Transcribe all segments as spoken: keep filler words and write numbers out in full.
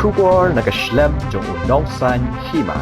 Khubor na ka shlem jong u Nongsaiñ Hima.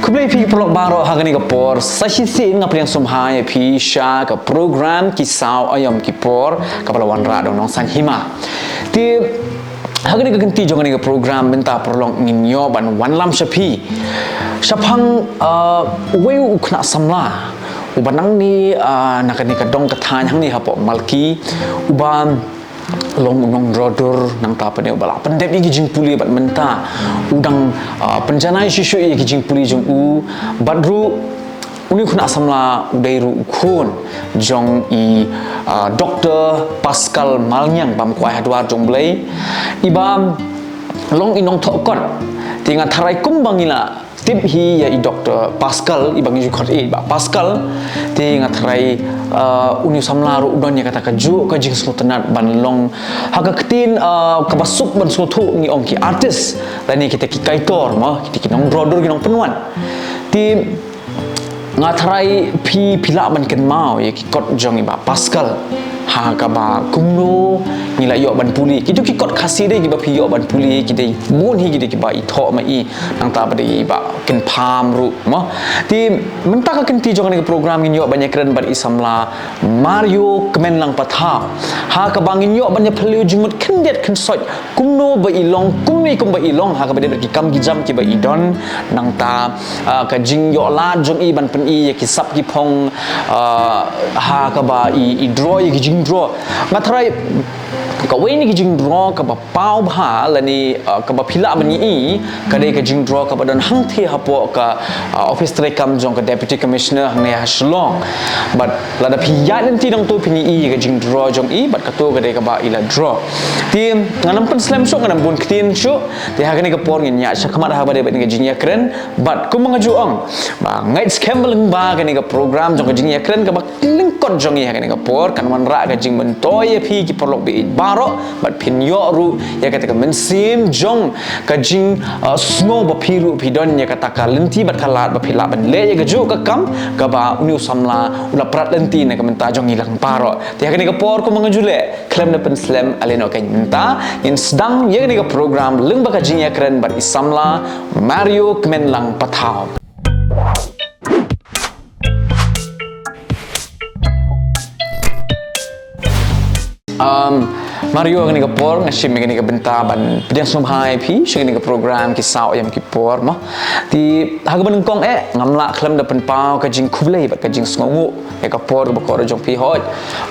Khublei phi paralok baroh ha kane ka por, sa shisien nga pdiang sngewbha ïa phi sha ka program Ki Saw Aïom Ki Por kaba la wanrah da u Nongsaiñ Hima. Te ha kane ka kynti jong kane ka program mynta paralok ngin ïoh ban wanlam sha phi shaphang, ah, uwei u khynnah samla uba nangne, ah, na kane ka dong ka thaiñ hangne hapoh Malki, uba long u nongdro dur, nangta pat uba la pyndep ïa ki jingpule bad mynta u dang, ah, pynjanai shuh shuh ïa ki jingpule jong u, bad ruh une u khynnah samla u dei ruh u khun jong i, ah, Doktor Pascal Malngiang bam kwai ha dwar jong U Blei, iba long i nongthoh kot. Te nga tharai kumba ngi la tip hi ïa i Doktor Pascal, iba ngi ju khot ïa i Bah Pascal. Te nga tharai, ah, une u samla ruh u don ïa kata kajuh ka jingsngewtynnat ban long ha ka ktien, ah, kaba suk ban sngewthuh ngi ong ki artist lane kita ki kaitor mo, kita ki nongdro dur ki nongpynwan. Te nga tharai phi, phi lah ban kynmaw ïa ki kot jong i Bah Pascal ha kaba kumno ngi la ïoh ban pule. Kito ki kot Khasi dei kiba phi ïoh ban pule, ki dei bun hi, ki dei kiba i thoh ma i, nangta pat dei i Bah Kynpham ruh mo. Te mynta ka kynti jong kane ka program ngin ïoh ban ïakren bad i samla Mario Kmenlang Pathaw ha kaba ngin ïoh ban ïaphylliew jingmut khyndiat khynsoit kumno ba i long, kumne kumba i long ha kaba dei bad ki kam ki jam kiba i don, nangta, ah, ka jingïoh lad jong i ban pyni ïa ki sap ki phong, ah, ha kaba i, i dro ïa ki jingdro. Nga tharai kawei na ki jingdro kaba paw bha lane, ah, kaba phi lah ban ïohi ka dei ka jingdro kaba don hangtei hapoh ka, ah, office treikam jong ka Deputy Commissioner hangne ha Shillong. Bad lada phi ïaid lynti nangto phin ïohi ka jingdro jong i, bad kato ka dei kaba i la dro. Te ngan ym pynslem shuh, ngan ym bun ktien shuh. Te ha kane ka por ngin ïaid shakhmat ha kaba dei bad ka jingïakren. Bad kumba nga ju ong ba ngeit skhem ba lyngba kane ka program jong ka jingïakren kaba lyngkot jong i ha kane ka por kan wanrah ka jingmyntoi ïa phi ki paralok ba ïeit baroh, bad phin ïoh ruh ïa kata ka mynsiem jong ka jing, ah, sngew ba phi ruh phi don ïa kata ka lynti bad ka lad ba phi lah ban leh ïa kajuh ka kam kaba une u samla u la prat lynti na ka bynta jong ngi lang baroh. Te ha kane ka por kumba nga ju leh, khlem da pynslem, ale noh kein mynta ngin sdang ïa kane ka program lyngba ka jingïakren bad i samla Mario Kmenlang Pathaw. Um, Mario, ha kane ka por nga shim ïa kane ka bynta ban pdiang sngewbha ïa phi sha kane ka program Ki Saw Ïam Ki Por mo. Te ha kaba nyngkong eh ngam lah khlem da pynpaw ka jingkhublei bad ka jingsngewnguh ïa ka por kaba kordor jong phi hoi.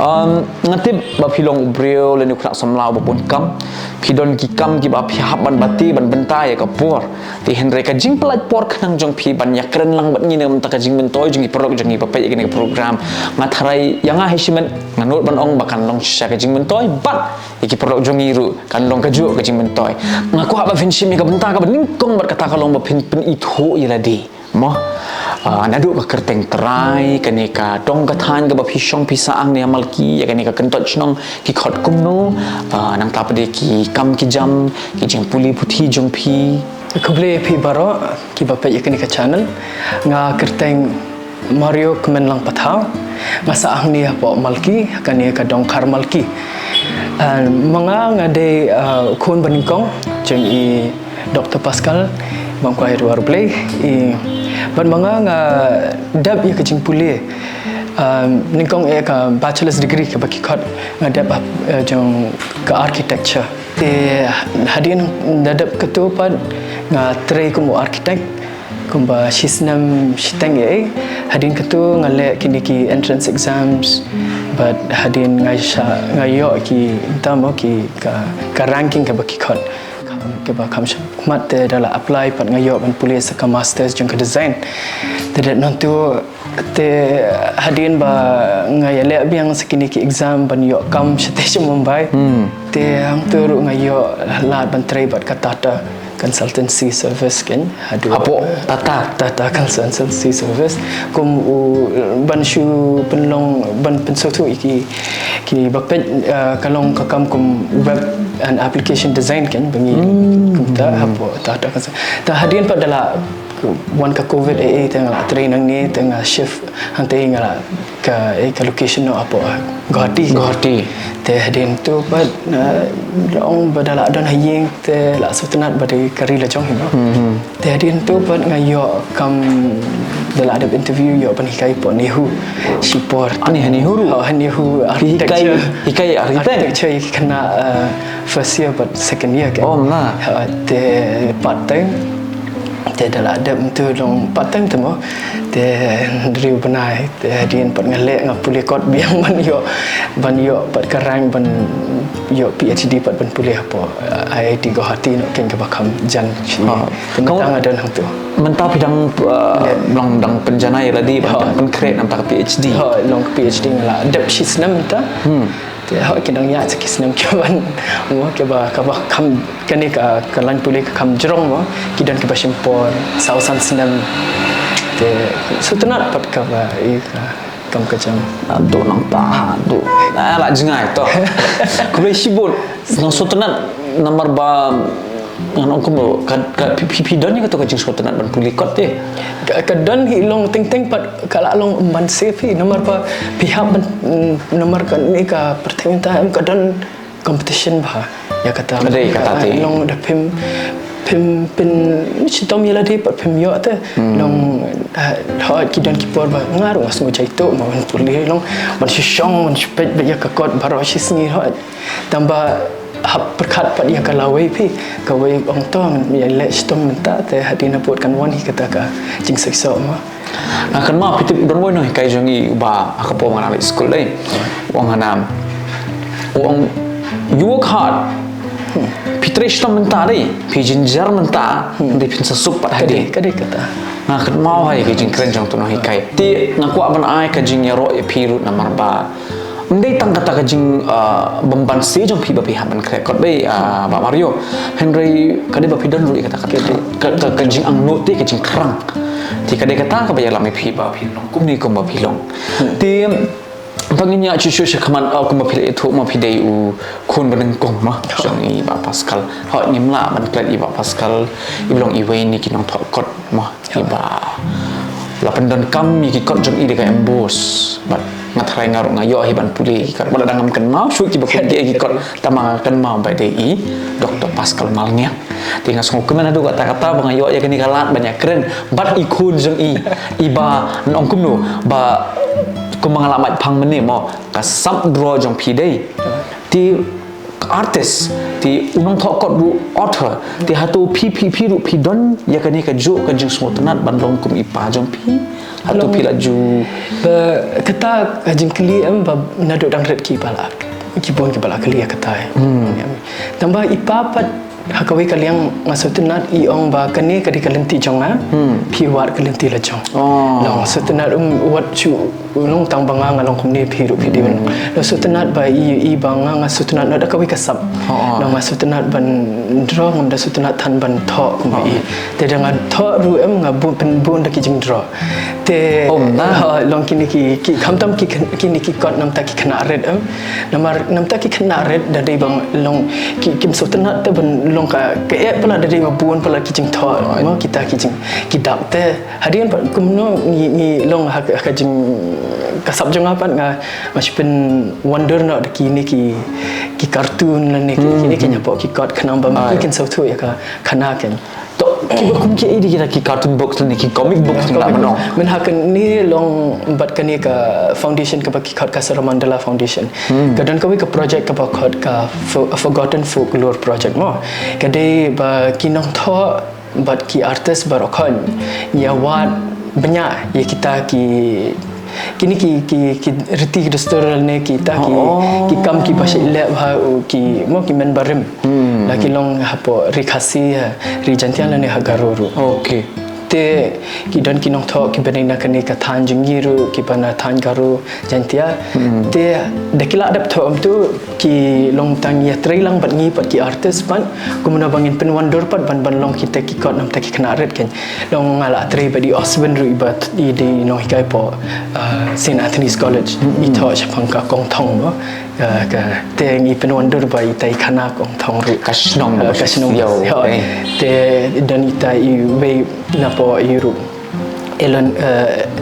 Um, nga tip ba phi long u briew lane u khynnah samla uba bun kam. Phi don ki kam kiba phi hap ban bati ban bynta ïa ka por. Te hynrei ka jingpynlait por khnang jong phi ban ïakren lang bad ngi na ka bynta ka jingmyntoi jong ki paralok jong ngi ba peit ïa kane ka program, nga tharai ïa nga hi shimet nga nud ban ong ba kan long shisha ka jingmyntoi bad ïa ki paralok jong ngi ruh kan long kajuh ka jingmyntoi. Nga kwah ba phin shim ïa ka bynta kaba nyngkong bad kata ka long ba phin pynithuh ïa lade mo. Ah, naduh ka kyrteng trai, kane ka dong ka thaiñ kaba phi shong phi sah hangne ha Malki, ïa kane ka kyntoit shnong ki khot kumno, ah, nangta pat de ki kam ki jam, ki jingpule puthi jong phi. Khublei ïa phi baroh kiba peit ïa kane ka channel. Nga kyrteng Mario Kmenlang Pathaw. Nga sah hangne hapoh Malki, kane ka dong Khar Malki. Ah, ma nga nga dei, ah, u khun ba nyngkong jong i Doktor Pascal Mangkwai Ruar Blei, i, bad ma nga nga dep ïa ka jingpule, um, nyngkong ïa ka bachelor's degree kaba ki khot nga dep, uh, jong ka architecture. Te hadien da dep kato pat nga trei kum u architect kumba shisnem shiteng ïa, hadien kato nga leh kine ki entrance exams, bad hadien nga sha, nga ïoh ki, ynda mo ki ka, ka ranking kaba ki khot. Kaba kham shakhmat te da la apply pat nga ïoh ban pule sa ka masters jong ka design. Te da nangto te hadien ba nga ïaleh biang sa kine ki exam ban ïoh kam shatei sha Mumbai. Hmm. Te hangto ruh nga ïoh lad ban trei bad ka Tata Consultancy Service kan. Haduh hapoh Tata. Tata Consultancy Service kum u ban shu pynlong ban pynsngewthuh ïa ki, ki ba peit, eh, ka long ka kam kum web and application design kan ba ngi. Hmm. Kumta hapoh Tata Consultancy. Te hadien pat da la wan ka covid eh, eh, te nga la trei nangne, te nga shift hangtei nga la ka, eh, ka location noh hapoh Guwahati. Guwahati. Te hadien to pat, eh, ong ba da la don ha ïing te la sngewtynnat ba dei ka ri la jong hi mo. Hmm. Te hadien to pat nga ïoh kam da la dep interview ïoh ban hikai hapoh NEHU shipor. Ani ha NEHU ruh? Oh, ha NEHU. Hikai, architecture. Hikai architect? Architecture ïa ki khynnah, eh, first year bad second year kan. Oh, na. Ha, te part time. Te da la dep mynta long part time te mo. Te hynriew bnai, te hadien pat nga leh nga pule kot biang ban ïoh, ban ïoh pat ka rank ban ïoh PhD pat ban pule hapoh, eh, IIT Guwahati noh kan kaba kham jan. Ha. Te mynta nga don hangto. Mynta phi dang, eh, long dang pynjanai lade ban, ha, pynkhreh namar ka PhD. Ha, long ka PhD nga la dep shisnem mynta. Hmm. Te hooid, kin dang ïaid sa ki snem kiban, mo, kiba, kaba kham, kane ka, ka lain pule ka kham jrong mo, ki don kiba shim por saw san snem. Te sngewtynnat pat kaba, i ka, kam ka jam. Ah, to nangta, to. Ah, la jngai to. Khublei shibun, nga sngewtynnat namar ba ngan ong kumno, ka, ka, phi, phi, phi don ïa kato ka jingsngewtynnat ban pule kot te? Ka, ka don hi long teng teng pat ka la long ym banse phi, namar ba phi hap ban, mm, namar kane ka pyrthei mynta em ka don competition bha. Ïa kata. Ka dei kata te. Long da phim, phim, phim shitom ïa lade pat phim ïoh te. Hmm. Long, ah, hooid ki don ki por ba nga ruh nga sngew jai tuh mo ban pule long ban shu shong ban shu peit beit ïa ka kot baroh shi sngi hooid. Tang ba hap pyrkhat pat ïa ka lawei phi, kawei ong to ngan ïaleh shitom mynta te hadien habud kan wan hi kata ka jingshisha mo. Nga kynmaw phi tip don wei u nonghikai jong ngi uba ha ka por ba nga dang leit skul dei. U ong hana, u ong, you work hard. Hmm. Phi trei shitom mynta dei, phi jynjar mynta, hmm, dei phin sa suk pat hadien. Ka dei, ka dei kata. Nga kynmaw ha ïa ka jingkren jong uto u nonghikai. Te nga kwah ban ai ka jingïaroh ïa phi ruh namar ba ym dei tang kata ka jing, ah, bym banse jong phi ba phi hap ban khreh kot dei, ah, Bah Mario. Hynrei ka dei ba phi don ruh ïa kata ka, ka, ka, ka jingangnud te ka jingthrang. Te ka dei kata kaba ïalam ïa phi ba phi long kumne kumba phi long. Hmm. Te tang ngin ïa shu shu shakhmat, ah, kumba phi la ïathuh ma phi dei u khun ba nyngkong ma jong i Bah Pascal. Hooid ngim lah ban klet i Bah Pascal, i ba long iwei na ki nongthoh kot ma. Iba la pyndonkam ïa ki kot jong i da ka emboss. Bad nga tharai nga ruh nga ïoh hi ban pule ïa ki kot. Bad lada ngam kynmaw shuh kiba kut ïa ki kot, tangba nga kynmaw ba dei i Doktor Pascal Malngiang. Te nga sngewkmen haduh katta katta ba nga ïoh ïa kane ka lad ban ïakren bad i khun jong i, iba ngan ong kumno, ba kumba nga la mait phang mynne mo, ka sap draw jong phi dei. Te artist, te u nongthoh kot ruh author, te hato phi phi phi ruh phi don ïa kane ka juk ka jingsngewtynnat ban long kum i pa jong phi? Hato phi la ju ba kata ka jingkylli em ba naduh dang rit ki ba la ki bun ki ba la kylli ïa kata. Tang ba i pa pat ha kawei ka liang nga sngewtynnat i ong ba kane ka dei ka lynti jong nga, phi wad ka lynti la jong. Long sngewtynnat um wat shu long tang ba nga nga long kumne phi ruh phi dei ban. Long sngewtynnat ba i i ba nga nga sngewtynnat na da kawei ka sap. Long nga sngewtynnat ban draw ngam da sngewtynnat than ban thoh kumba i. Te da nga thoh ruh em nga bun pynbun da ki jingdraw. Te long kine ki ki khamtam ki kine ki kot namta ki khynnah rit em. Namar namta ki khynnah rit da dei ba long ki kim sngewtynnat te ban long ka ka eh pala da dei ba bun pala ki jingthoh mo kita ki jing ki dak te hadien pat kumno ngi ngi long ha ka jing ka sap jong nga pat nga nga shu pynwonder noh da kine ki ki cartoon lane ki kine ki nyapoh ki kot khnang ba ma ki kin sngewthuh ïa ka khana ken. To kiba kum ki ïa kita ki cartoon books lane ki comic books. Mynta kane long bad kane ka foundation kaba ki khot ka Saramandala Foundation. Ka don kawei ka project kaba khot ka Forgotten Folklore Project mo. Ka dei ba ki nongthoh bad ki artist baroh khon ïa wad bniah ïa kita ki kine ki ki ki riti ki dustur ne kita ki ki kam kiba shait leh ha u ki mo ki men barim. La ki long hapoh ri Khasi ha ri Jaintia lane ha Garo ruh. Te ki don ki nongthoh kiba dei na kane ka thaiñ jong ngi ruh kiba na thaiñ Garo Jaintia. Te da ki la dep thoh em tu ki long tang ïa trei lang bad ngi bad ki artist bad kumno ba ngin pynwandur pat ban ban long kita ki kot namta ki khynnah rit ken. Long nga la trei bad i Oswin ruh iba i dei nonghikai hapoh Saint Anthony's College. I thoh shaphang ka kongthong mo. Ka te ngi pynwandur ba itai khana kongthong ruh ka shnong ka shnong. Te don itai i wei napoh i ruh Elon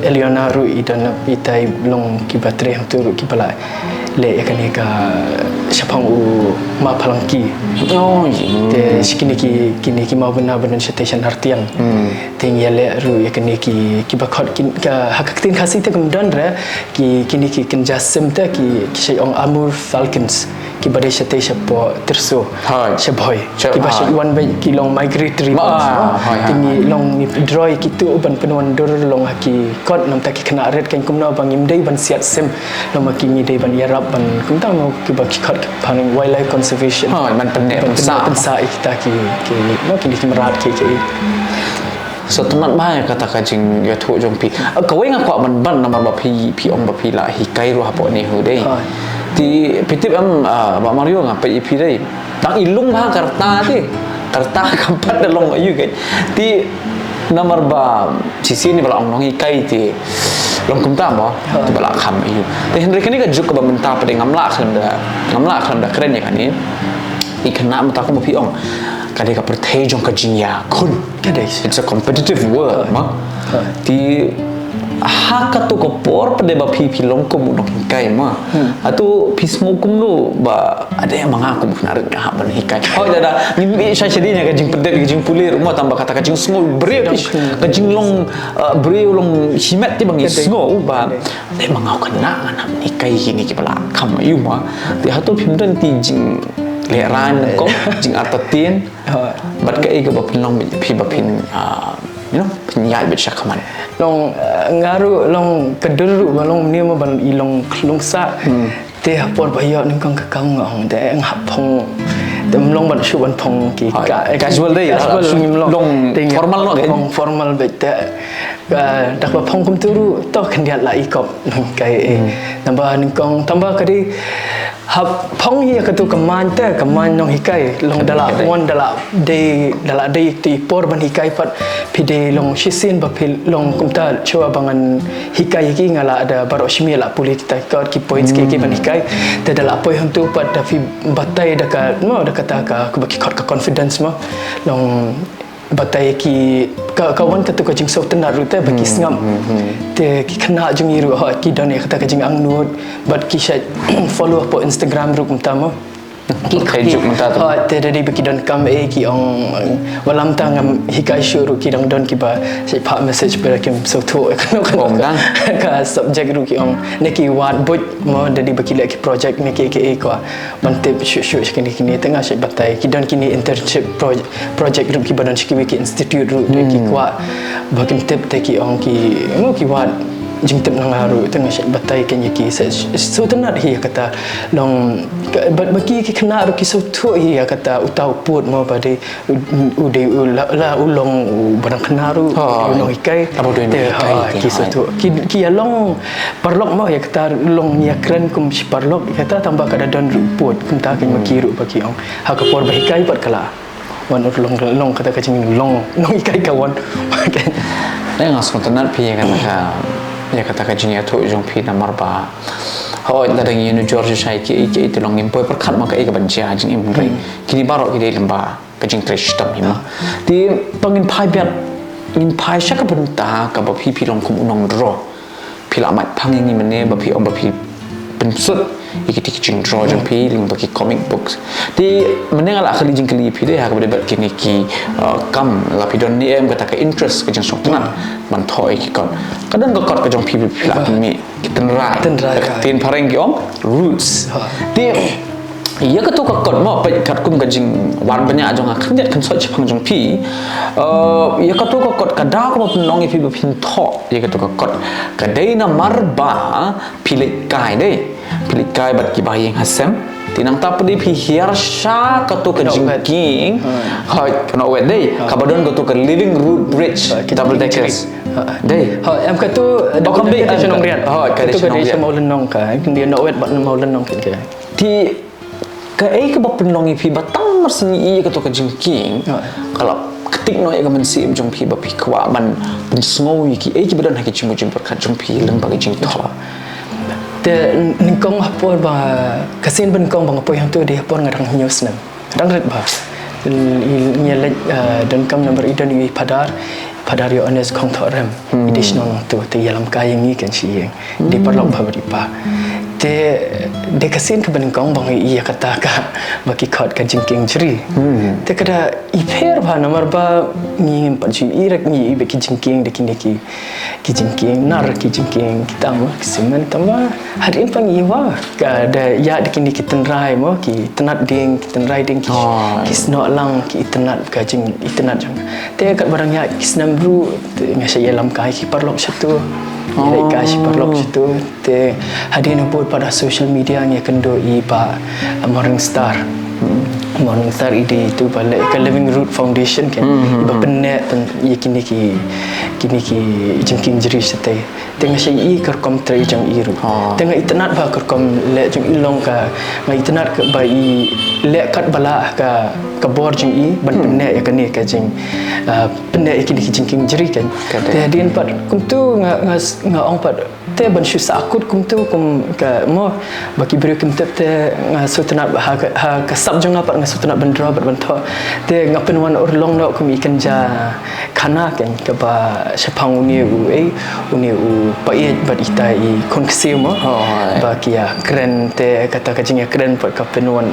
Eliona ruh i don itai long kiba trei hangtu ruh kiba la leh ïa kane ka shaphang u ma Phalangki. Te shi kine ki kine ki ma bana bana shatei sha Nartiang. Te ngi ïa leh ruh ïa kine ki kiba khot ha ka ktien Khasi te kum don re ki kine ki kynja sim te ki ki shait ong Amur Falcons kiba dei shatei shapoh Tyrso. Sha Bhoi kiba shait wan beit ki long migratory birds. Te ngi long ngi draw ïa kitu ban pynwandur long ha ki kot namta ki khynnah rit ken kumno ba ngim dei ban siat sim. Long ma ki ngi dei ban ïarap ban kumta mo kiba ki khot phan wildlife conservation. Ban pynsah pynsah ïa kita ki ki mo kine ki mrad ki ki. Sngewtynnat bha ïa kata ka jingïathuh jong phi. Kawei nga kwah ban ban namar ba phi phi ong ba phi la hikai ruh hapoh NEHU dei. Te phi tip em Bah Mario nga peit ïa phi dei. Tang i lung bha ka rta te. Ka rta kam pat da long aïu keiñ. Te namar ba shisien ba la ong nonghikai te long kumta mo. Te ba la kham aïu. Te hynrei kane ka juk kaba mynta pat dei ngam lah khlem da ngam lah khlem da kren ïa kane. I khynnah mynta kumba phi ong ka dei ka pyrthei jong ka jingïakhun. Ka dei. It's a competitive world ma. Te ha katu ka por pat dei ba phi phi long kum u nonghikai ma. Hato phi sngew kumno ba dei ma nga kum u khynnah rit nga hap ban hikai. Hooid lada ngim ïoh sha shadien ïa ka jingpyndep ka jingpule ruh ma tang ba kata ka jingsngew briew ka jinglong briew long shimet te ba ngi sngew ba dei ma nga u khynnah ngan hap ban hikai kine kiba la kham aïu ma. Te hato phim don ki jing lehrain nyngkong jingartatien bad kaei kaba pynlong phi ba phin you know phin ïaid beit shakhmat. Long nga ruh long ka dur ruh ba long mne mo ban i long khlung sah. Te ha por ba ïoh nyngkong ka kam nga ong te nga hap phong. Te ym long ban shu ban phong ki ka casual dei casual ngim long. Long formal noh phong formal beit te. Dak ba phong kumtu ruh to khyndiat la i kop kai. Namba nyngkong tamba ka dei hap phong ïa katu ka main te ka main nonghikai long da la wan da la dei da la dei tu i por ban hikai pat phi dei long shisien ba phi long kumta chwa ba ngan hikai ïa ki nga la da baroh shimi la pule kita ki kot ki points ki ki ban hikai te da la poi hangtu pat da phi batai da ka mo da kata ka ba ki kot ka confidence mo long batai ki ka ka wan katu ka jingsngewtynnat ruh te ba ki sngap. Te ki khynnah jong ngi ruh ha ki don ïa kata ka jingangnud bad ki shait follow hapoh Instagram ruh kumta mo. Ki Pyrthei juk mynta tu. Ha, te da dei ba ki donkam eh ki ong, wat la mynta ngam hikai shuh ruh ki dang don kiba sa phah message ba kim sngewthuh kano kano Ong dang. ka subject ruh ki ong. Ne ki wad buit mo da dei ba ki leh ki project ne ki ki eh kwah ban tip shuh shuh sha kine kine te nga sa batai. Ki don kine internship proj-, project ruh kiba don sha kiwei ki institute ruh te ki kwah ba kin tip te ki ong ki mo ki wad jingtip na nga ruh te nga sa batai kane ki sa sngewtynnat hi kata long ka, ba, ba ki ki khynnah ruh ki sngewthuh hi kata uta u pud mo ba dei u, u dei u la, la u long u ba dang khynnah ruh Ha. u dei u nonghikai. Aba u dei Te, nonghikai ha, te, ki ha. sngewthuh. Ki, ki ïa long paralok mo ïa kata long ïa kren kum shi paralok ïa kata tang ba ka da don ruh pud kumta ka ma ki ruh ba ki ong. Ha ka por ba hikai pat ka la wan ur long long kata ka jinglong nonghikai ka wan. Te nga sngewtynnat phi ïa kata ka, ïa kata ka jingïathuh jong phi namar ba hooid lada ngi ïanujor shisha ïa kiei kiei te long ngim poi pyrkhat ma kaei kaban jia jingim hynrei kine baroh ki dei lem bad ka jingtrei shitom hi mo. Te tang ngin phai biang, ngin phai sha ka bynta kaba phi phi long kum u nongdro. Phi la mait phang ïa ngi mynne ba phi ong ba phi pynsut ïa kiti ki jingdro jong phi lyngba ki comic books. Te mynne nga la kylli jingkylli ïa phi de ha kaba dei bad kine ki, uh, kam la phi don ne em kata ka interest ka jingsngewtynnat ban thoh ïa ki kot. Ka don ka kot ka jong phi ba phi la pynmih ki tynrai. Tynrai, Ka ha. ktien phareng ki ong roots. Ha. Te ïa kato ka kot mo peit katkum ka jingwan bniah jong nga khyndiat khynsoit shaphang jong phi. Uh, ïa kato ka kot ka daw kaba pynlong ïa phi ba phin thoh ïa kato ka kot ka dei namar ba phi leit kai dei. Phi leit kai bad kiba ïeng ha sem. Te nangta pat dei phi hiar sha kato ka Ka Nongwet. jingkieng. Hmm. Hooid, ka Nongwet dei. Hmm. Kaba don kato ka Living Root Bridge, Hooid, ki double jingkieng deckers. jri. Hooid. Dei. Hooid, em kato Oh, ka dei, ka dei em, sha Nongriat. hooid, ka dei Kato sha ka dei sha Nongriat. Mawlynnong ka. Ka dei Nongwet bad Mawlynnong ka dei. Te kaei kaba pynlong ïa phi ba tang mar shen ïa kato ka jingkieng. Hooid. Ka la ktik noh ïa ka mynsiem jong phi ba phi kwah ban pynsngew ïa kiei kiba don ha ki jingmut jingpyrkhat jong phi lyngba ka jingthoh. Te nyngkong ha por ba ka sien ba nyngkong ba nga poi hangto dei ha por nga dang hynñiew snem. Dang rit bha. Ngi leit, eh, donkam namar i don i Phadar, Phadar Ïoannis Khongthohrem. Hmm. I dei shnong nangto te ïalam kai ïa ngi kan shi ïing. Dei Hmm. paralok bha bad i pa. Te dei ka sien kaba nyngkong ba nga ïohi ïa kata ka ba ki khot ka jingkieng jri. Hmm. Te ka da i pher bha namar ba ngi ngim pat ju ïohi rek ngi ïohi ba ki jingkieng da kine ki ki jingkieng nar ki jingkieng kita mo ki simen tang ba hadien pat ngi ïohi ka da ïa da kine ki tynrai mo ki tnat dieng ki tynrai dieng ki Oh. ki snoh lang ki itynnat ka jingitynnat jong. Te katba dang ïa ki snem ruh te nga sa ïalam kai ki paralok shato. Ïa leit kai shi paralok shato. Te hadien ha bud pat ha social media ngi kynduh i ba, uh, Morning Star. Hmm. Morning Star i dei tu ba leh ka Living Root Foundation kan. Hmm, hmm, I ba hmm. pynneh pyn ïa kine ki kine ki jingkieng jri shatei. Te nga sa ïohi ka rukom trei jong i ruh. Oh. Te nga itynnat ba ka rukom leh jong i long ka nga itynnat ka ba i leh katba lah ka ka bor jong i ban Hmm. pynneh ïa kane ka jing, uh, pynneh ïa kine ki jingkieng jri kan. Ka dei. Te hadien pat kumtu nga nga nga ong pat te ban shu sahkut kumtu kum ka mo ba ki briew kim tip te nga sngewtynnat ha ka, ha ka sap jong nga pat nga sngewtynnat ban draw bad ban thoh. Te nga pynwan urlong noh kum i kynja khana kan kaba shaphang une u ei une u paieit bad ita i khun ksiew mo. Oh, hai. Ba ki ïa kren te kata ka jingïakren pat ka pynwan,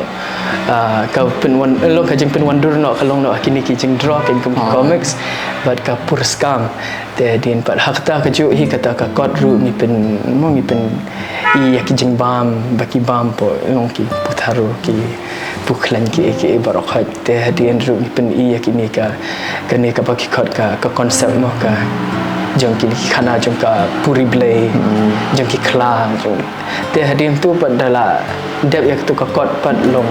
ah, ka pynwan long ka jingpynwandur noh ka long noh ha kine ki jingdraw kan kum ki Oh. comics bad ka pur skam. Te hadien pat ha kata kajuh hi kata ka kot ruh ngi pyn mo ngi pyn ïa ki jingbam ba ki bam po long ki putharo ki pukhlaiñ ki ki baroh hoi te hadien ruh ngi pyn ïa kine ka kane kaba ki khot ka ka concept mo ka jong kine ki khana jong ka puri blei jong ki khla jong Te hadien tu pat da la dep ïa katu ka kot pat long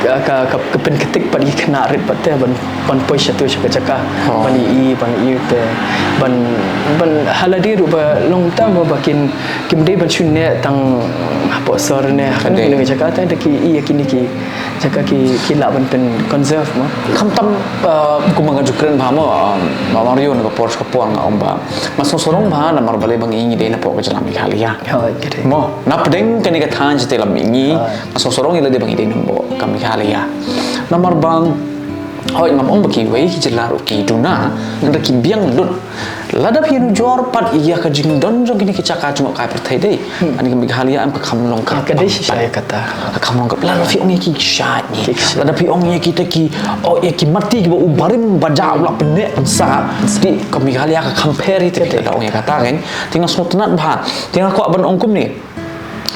ka ka ka pynktik pat ïa ki khynnah rit pat te ban ban poi shatu sha ka jaka ban ïohi ban ïohi te ban ban ha lade ruh ba long tam ba kin kim dei ban shu neh tang hapoh sor ne ha kane ka jaka te da ki ïa kine ki jaka ki ki lah ban pyn conserve mo. Khamtam kumba nga ju kren bha mo ma Mario na ka por sha ka por nga ong ba nga sngewsarong bha namar balei ba ngi dei na poh ka jylla Meghalaya. Mo na pdeng kane ka thaiñ jylla Meghalaya nga sngewsarong ïa lade ba ngi dei na poh ka Meghalaya. Namar ba Hooid, ngam ong ba kiwei ki jylla ruh ki duna, hynrei ki biang lut. Lada phi nujor pat ïa ka jingdon jong kine ki jaka jngohkai pyrthei dei. Ani ka Meghalaya em ka kham long ka, ah, ka dei shisha ïa kata. Ka kham long ka, lada phi ong ïa ki shait ni. Lada phi ong ïa kita ki, oh, ïa ki mati kiba u barim ba ja u la pynneh pynsah. Te ka Meghalaya ka kham pher hi te, lada ong ïa kata kan. Te nga sngewtynnat bha. Te nga kwah ban ong kumne.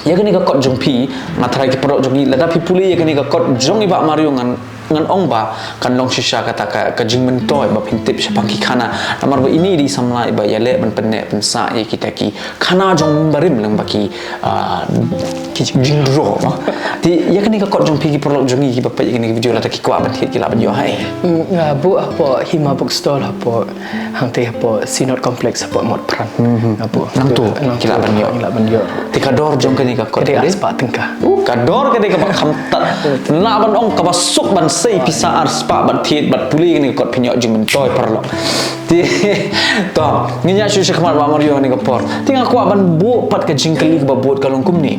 Ïa kane ka kot jong phi, nga tharai ki paralok jong ngi, lada phi pule ïa kane ka kot jong i Bah Mario ngan, ngan ong ba kan long shisha kata ka, ka jingmyntoi ba phin tip shaphang ki khana. Namar ba ine i dei i samla iba ïaleh ban pynneh pynsah ïa kita ki khana jong barim lyngba ki, ah, ki jingdraw, no? Te ïa kane ka kot jong phi, ki paralok jong ngi kiba peit ïa kane ka video lada ki kwah ban thied ki lah ban ïoh ha ei? Mm, nga buh hapoh Hima Bookstall hapoh Hangtei hapoh Synod Complex hapoh Motphran. Mhm. Nga buh. Nangtu, nangtu ki lah ban ïoh. Ki lah ban ïoh. Te ka dor jong kane ka kot ka dei ar spah tyngka. Uh, ka dor ka dei kaba kham tad. Lah ban ong kaba suk ban sei pisa ar spah bad thied bad pule kane ka kot phin ïoh jingmyntoi paralok. Te to, ngin ïa shu sha khmat Bah Mario kane ka por. Te nga kwah ban buh pat ka jingkylli kaba bud ka long kumne.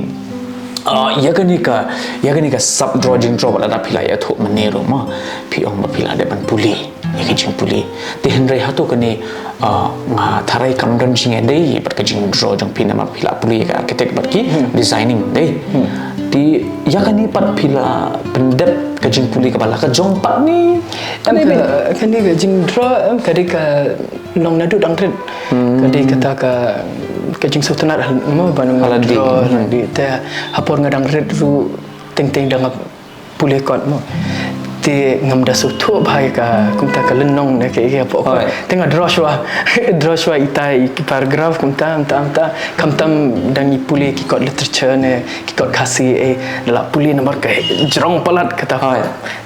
Ah, ïa kane ka, ïa kane ka sap draw jingdraw bad lada phi la ïathuh mynne ruh mo. Phi ong ba phi la dep ban pule. Ïa ka jingpule. Te hynrei hato kane, ah, nga tharai kam don jingïadei bad ka jingdraw jong phi namar phi la pule ïa ka architect bad ki designing dei. Te ïa kane pat phi la pyndep ka jingpule kaba la ka jong pat ni. Kane ka, kane ka jingdraw, em, ka dei ka long naduh dang rit. Ka dei kata ka, ka jingsngewtynnat mo ban, ha la dih, draw ha la dih. Te ha por nga dang rit ruh teng teng dang pule kot mo. Te ngam da sngewthuh bha ïa ka, kumta ka lynnong ne ka, ïa ka pok. Te nga draw shuwa, draw shuwa ita i ki paragraph kumta, kumta, kumta. Khamtam dang i pule ki kot literature ne ki kot Khasi, eh, da la pule namar ka jrong palat kata.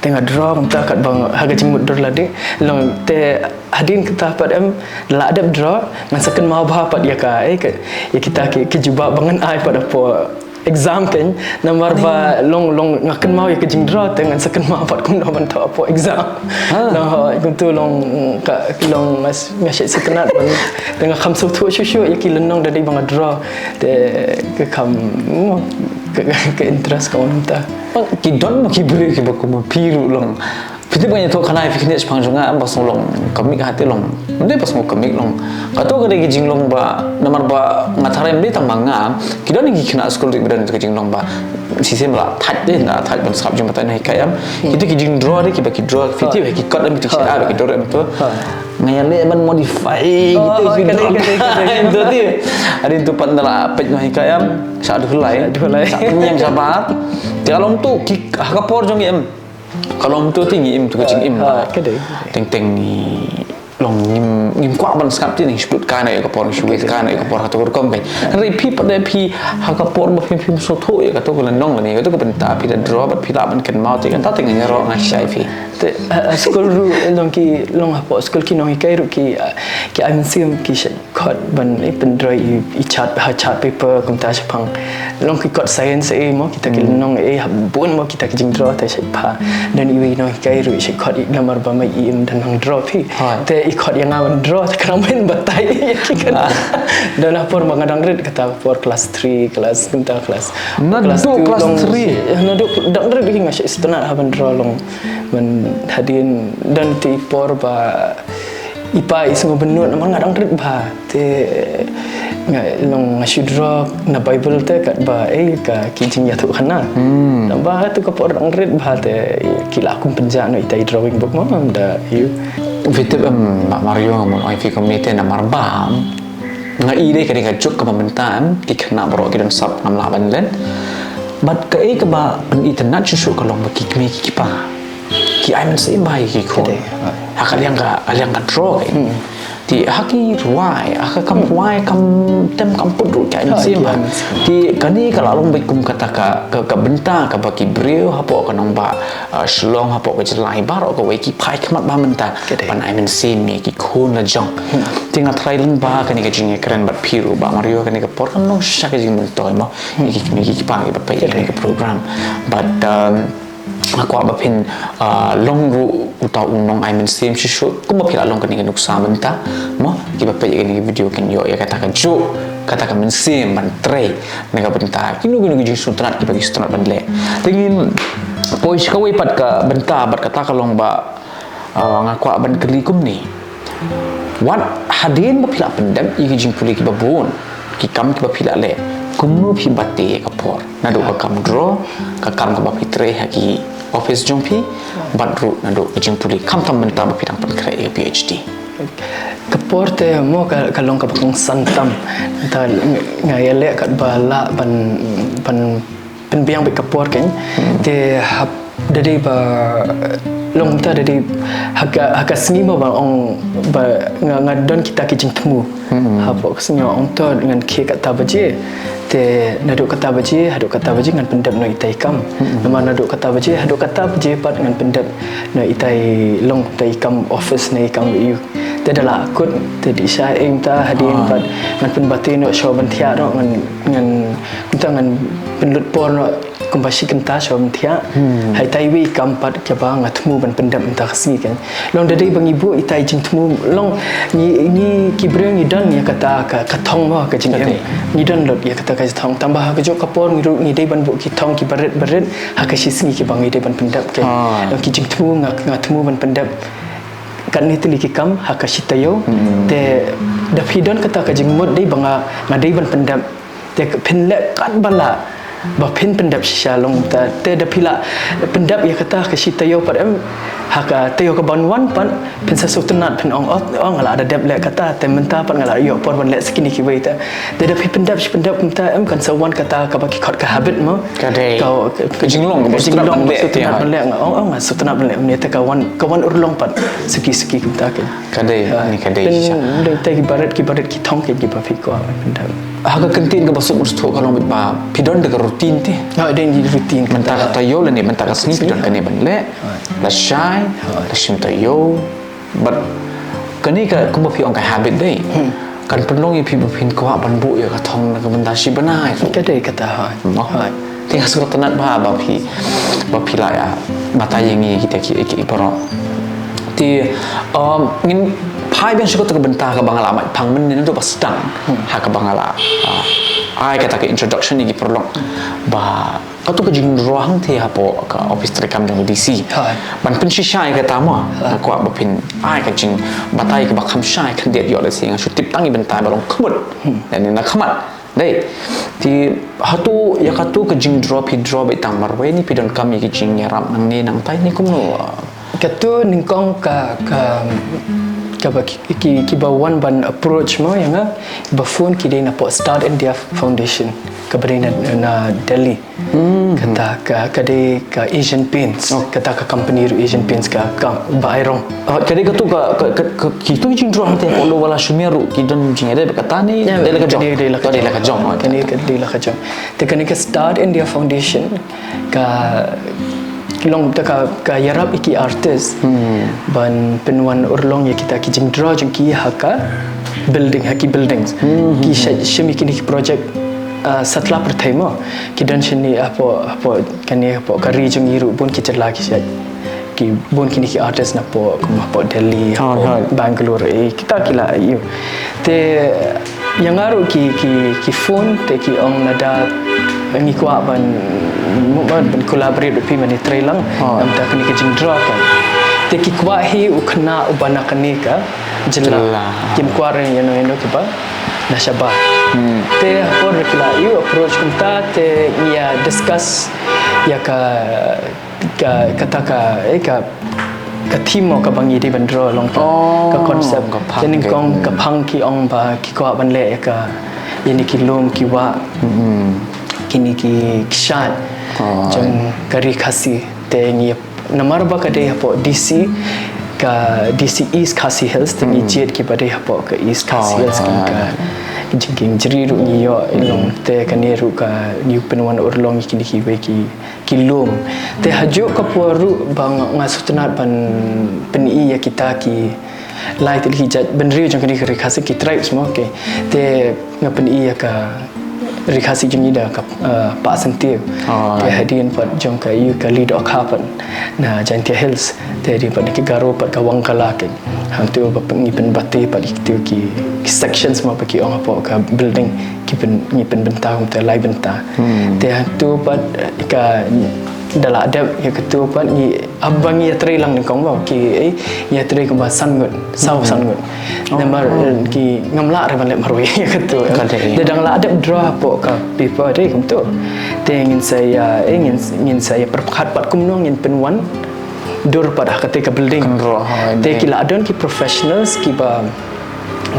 Te nga draw kumta katba nga ha ka jingmut dur la dih. Long te hadien kata pat em, la dep draw, ngan sa kynmaw bha pat ïa ka, eh, ka, ïa kita ki, ki jubab ba ngan ai pat hapoh exam kein, namar ba long, long nga kynmaw ïa ka jingdraw te ngan sa kynmaw pat kumno ban thoh hapoh exam. Long hooid, kumtu long ka, long nga, nga shait sngewtynnat ban, te nga kham sngewthuh shuh shuh ïa ki lynnong da dei ba nga draw. Te ka kham, ka, ka, ka interest ka wan mynta. Ki don ma ki briew kiba kum ma phi ruh long. Phi tip ba nga ïathuh khana ïa phi khyndiat shaphang jong nga, em, ba sngewlong comic ha te long. Ym dei ba sngew comic long. Kato ka dei ka jinglong ba, namar ba nga tharai ym dei tang ma nga, ki don ki khynnah skul ruh ba don ka jinglong ba shisien la thait dei, la thait ban sngap jingbatai nonghikai em. Kito ki jingdraw dei kiba ki draw, phi tip ki kot em, kito ki shade em, kito em to. Nga ïaleh ban modify kito ki draw. Em to ti. Hadien to pat ynda la peit nonghikai em, shah duh lai. Shah duh lai. Shah pynïeng shabar. Te ka long to ki ha ka por jong ngi em. Ka long to te ngi im to ka jingim. Ha, ha, ka dei. Teng teng ngi long ngim, ngim kwah ban sngap te ngi shu put kai na ïa ka por, ngi shu waste kai na ïa ka por ha to ka rukom kein. Hynrei phi pat de phi ha ka por ba phim, phim sngewthuh ïa kato ka lynnong lane kato ka bynta phi da draw bad phi lah ban kynmaw te kata te nga ïaroh nga shai phi. Te, ha, ha skul ruh long ki, long hapoh skul ki nonghikai ruh ki, ah, ki ai mynsiem ki shait khot ban, eh, pyndraw i, i chart, ha chart paper kumta shaphang. Long ki kot science, eh, mo kita ki lynnong, eh, ha bun mo kita ki jingdraw te shait pha. Don iwei i nonghikai ruh i shait khot i namar ba ma i im da nang draw phi. Te i khot ïa nga ban draw te kynmaw ban batai ïa ki kan. Don ha por ba nga dang rit kata por class three, class kumta class. Naduh class three. Naduh dang rit hi nga shait sngewtynnat ha ban draw long. Ban hadien don te i por ba i pa i sngew bynnud namar nga dang rit bha. Te nga long nga shu draw na Bible te katba, eh, ka ki jingïathuh khana. Namar ba tu ka por dang rit bha te ki la kum pynjah noh ita i drawing book mo ngam da ïoh. Phi tip em Bah Mario, nga mon ong ïa phi kumne te namar ba nga i dei ka dei ka juk kaba mynta em ki khynnah baroh ki don sap ngam lah ban len. Bad kaei kaba pynitynnat shuh shuh ka long ba ki kmie ki kpa ki ai mynsiem bha ïa ki khun. Ha ka liang ka, ka liang ka draw ka. Te ha ki rwai, ha ka kam rwai kam tem kam put ruh ki ai mynsiem bha. Te kane ka la long beit kum kata ka, ka, ka bynta kaba ki briew hapoh ka nongbah, ah, Shillong, hapoh ka jylla hi baroh kawei ki phai khmat bha mynta ban ai mynsiem ïa ki khun la jong. Te nga tharai lyngba kane ka jingïakren bad phi ruh Bah Mario, kane ka por kan long shisha ka jingmyntoi mo ïa ki kmie ki kpa kiba peit ïa kane ka program. Bad, um, nga kwah ba phin, uh, long ruh uta u nong ai mynsiem shuh shuh kumba phi la long kane ka nuksa mynta mo, kiba peit ïa kane ka video kin ïoh ïa kata ka juk, kata ka mynsiem ban trei na ka bynta kino kino ki jingsngewtynnat kiba ki sngewtynnat ban leh. Te ngin poi sha kawei pat ka bynta bad kata ka long ba Ah, nga kwah ban kylli kumne. Wat hadien ba phi la pyndep ïa ki jingpule kiba bun, ki kam kiba phi la leh, kumno phi bati ïa ka por? Naduh ka kam draw, ka kam kaba phi trei ha ki office jong phi, bad ruh naduh ka jingpule, khamtam mynta ba phi dang pynkhreh ïa ka PhD. Ka por te mo ka, ka long kaba kongsan tam. Ta nga ïaleh katba lah ban, ban pynbiang bad ka por kein. Te hap da dei ba long ta da dei ha ka, ha ka sngi mo ba ong ba nga, nga don kita ki jingthmu. Hapoh ka sngi ong to ngan khie kata baje. Te naduh kata baje, haduh kata baje ngan pyndep noh ita i kam. Namar naduh kata baje, haduh kata baje pat ngan pyndep noh ita i long, ita i kam office ne i kam ïu. Te da la kut, te dei sha eng ta hadien pat ngan pynbati noh shuwa ban thiah noh, ngan, ngan, mynta ngan pynlut por noh kumba shi kynta shuwa ban thiah. Hai tai wei kam pat kaba nga thmu ban pyndep mynta ka sngi kein. Long da dei ba ngi buh ita i jingthmu, long ngi, ngi ki briew ngi don ïa kata ka, ka thong mo, ka jingim. Ngi don lut ïa kata ka thong. Tangba ha kajuh ka por ngi ruh ngi dei ban buh ki thong kiba rit ba rit ha ka shi sngi kiba ngi dei ban pyndep kein. Long ki jingthmu nga, nga thmu ban pyndep katne tylli ki kam ha ka shi taïew. Te da phi don kata ka jingmut dei ba nga, nga dei ban pyndep. Te phin leh katba lah ba phin pyndep shisha long ta. Te da phi la pyndep ïa kata ha ka shi taïew pat em, ha ka taïew kaban wan pat phin sa sngewtynnat, phin ong, oh, oh, nga la da dep leh kata, te mynta pat nga la ïoh por ban leh sa kine kiwei te. Te da phi pyndep shi pyndep kumta em, kan sa wan kata kaba ki khot ka habit mo. Ka dei. Ka, ka, ka jinglong, ka jinglong, sngewtynnat ban leh, sngewtynnat ban leh, nga ong, ong, nga sngewtynnat ban leh, mynta ka wan, ka wan urlong pat suki suki kumta kein. Ka dei, ni ka dei. Phin dei te kiba rit, kiba rit ki thong kein kiba phi kwah ban pyndep. Ha ka kyntien kaba suk suk ka long ba phi don da ka routine te. Ha, dei ni routine. Mynta ka taïew lane mynta ka sngi phi don kane ban leh. Lashai, lashim taïew, bad kane ka kumba phi ong ka habit dei. Kan pynlong ïa phi ba phin kwah ban buh ïa ka thong na ka bynta shi bnai. Ka dei kata, hooid. Hooid. Te nga sngewtynnat ba, ba phi, ba phi la ïa batai ïa ngi kita ki, ki, ki para. Te, um, ngin phai biang sha kata ka bynta kaba nga la mait phang mynne naduh ba sdang. Ha kaba nga la, uh, ai kata ka introduction ïa ki paralok. Ba Katu ka jingdro hangtei hapoh ka office treikam jong D C. Ban pynshisha ïa kata mo, nga kwah ba phin ai ka jingbatai kaba kham shai khyndiat ïoh lehse nga shu tip tang ïa bynta ba long khmut. Lane na khmat. Dei. Te hato ïa katu ka jingdro phi dro beit tang marwei ne phi donkam ïa ka jingïarap nangne nangtai ne kumno? Katu nyngkong ka, ka, kaba ki, ki, kiba wan ban approach mo ïa nga, ba phone ki dei napoh Start India Foundation, kaba dei na, na Delhi. Kata ka, ka dei ka Asian Paints, kata ka company ruh Asian Paints ka, ka ba ai rong. Ah, ka dei katu ka, ka, ka, ka, kitu ki jingdro hangtei hapoh Lower Lashimer ruh ki don jingïadei bad kata ne, dei la ka jong. Dei la ka jong. Kane ka dei la ka jong. Te kane ka Start India Foundation ka long ta ka, ka ïarap ïa ki artist ban pynwan urlong ïa kita ki jingdro jong ki ha ka building, ha ki buildings. Ki shait shim ïa kine ki project, ah, satlak pyrthei mo. Ki don shane hapoh, hapoh kane hapoh ka ri jong ngi ruh bun ki jylla ki shait. Ki bun kine ki artist napoh, kum hapoh Delhi, hapoh Bangalore, eh, kita ki la ïoh. Te ïa nga ruh ki, ki, ki phone te ki ong lada ngi kwah ban, ban, ban collaborate bad phi ban ïatrei lang. Namar kane ka jingdro ka. Te ki kwah hi u khynnah uba na kane ka jylla. Kim kwah ïano ïano kiba na shabar. Te ha por ba ki la ïoh approach kumta te ngi ïa discuss ïa ka ka, kata ka, eh, ka, ka theme mo kaba ngi dei ban draw long ka, ka concept. Te nyngkong ka phang ki ong ba ki kwah ban leh ïa ka, ïa kine ki lum ki wah, kine ki kshaid jong ka ri Khasi. Te ngi, namar ba ka dei hapoh D C, ka D C East Khasi Hills, te ngi jied kiba dei hapoh ka East Khasi Hills, ka, ka jingkieng jri ruh ngi ïoh, eh, long. Te kane ruh ka ngi pynwan urlong ïa kine kiwei ki ki lum. Te ha kajuh ka por ruh ba nga, nga sngewtynnat ban pyni ïa kita ki lai tylli ki jait bynriew jong kane ka ri Khasi, ki tribes mo, okay. Te nga pyni ïa ka ri Khasi jong ngi da ka, eh, Pah Syntiew. Te hadien pat jong ka ïa ka Ri Dohkha pat na Jaintia Hills. Te hadien pat na ki Garo pat ka Wangala, okay. Hangtu ba pyn-, ngi pynbati pat ïa kitu ki, ki sections mo ba ki ong hapoh ka building ki pyn-, ngi pynbynta kumta lai bynta. Te hangtu pat, eh, ka, Da lah dep ïa katu pat ngi, haba ngi ïatrei lang nyngkong ba ki, eh, ïatrei kumba san ngut, saw san ngut. Namar, eh, ki ngam lah ruh ban leh marwei ïa katu. Ka dei. Te dang lah dep draw hapoh ka paper te kumtu. Te ngin sa ïa, eh, ngin, ngin sa ïa pyrkhat pat kumno ngin pynwan dur pat ha kata ka building. Kynroh, ha, te ki lah don ki professionals kiba,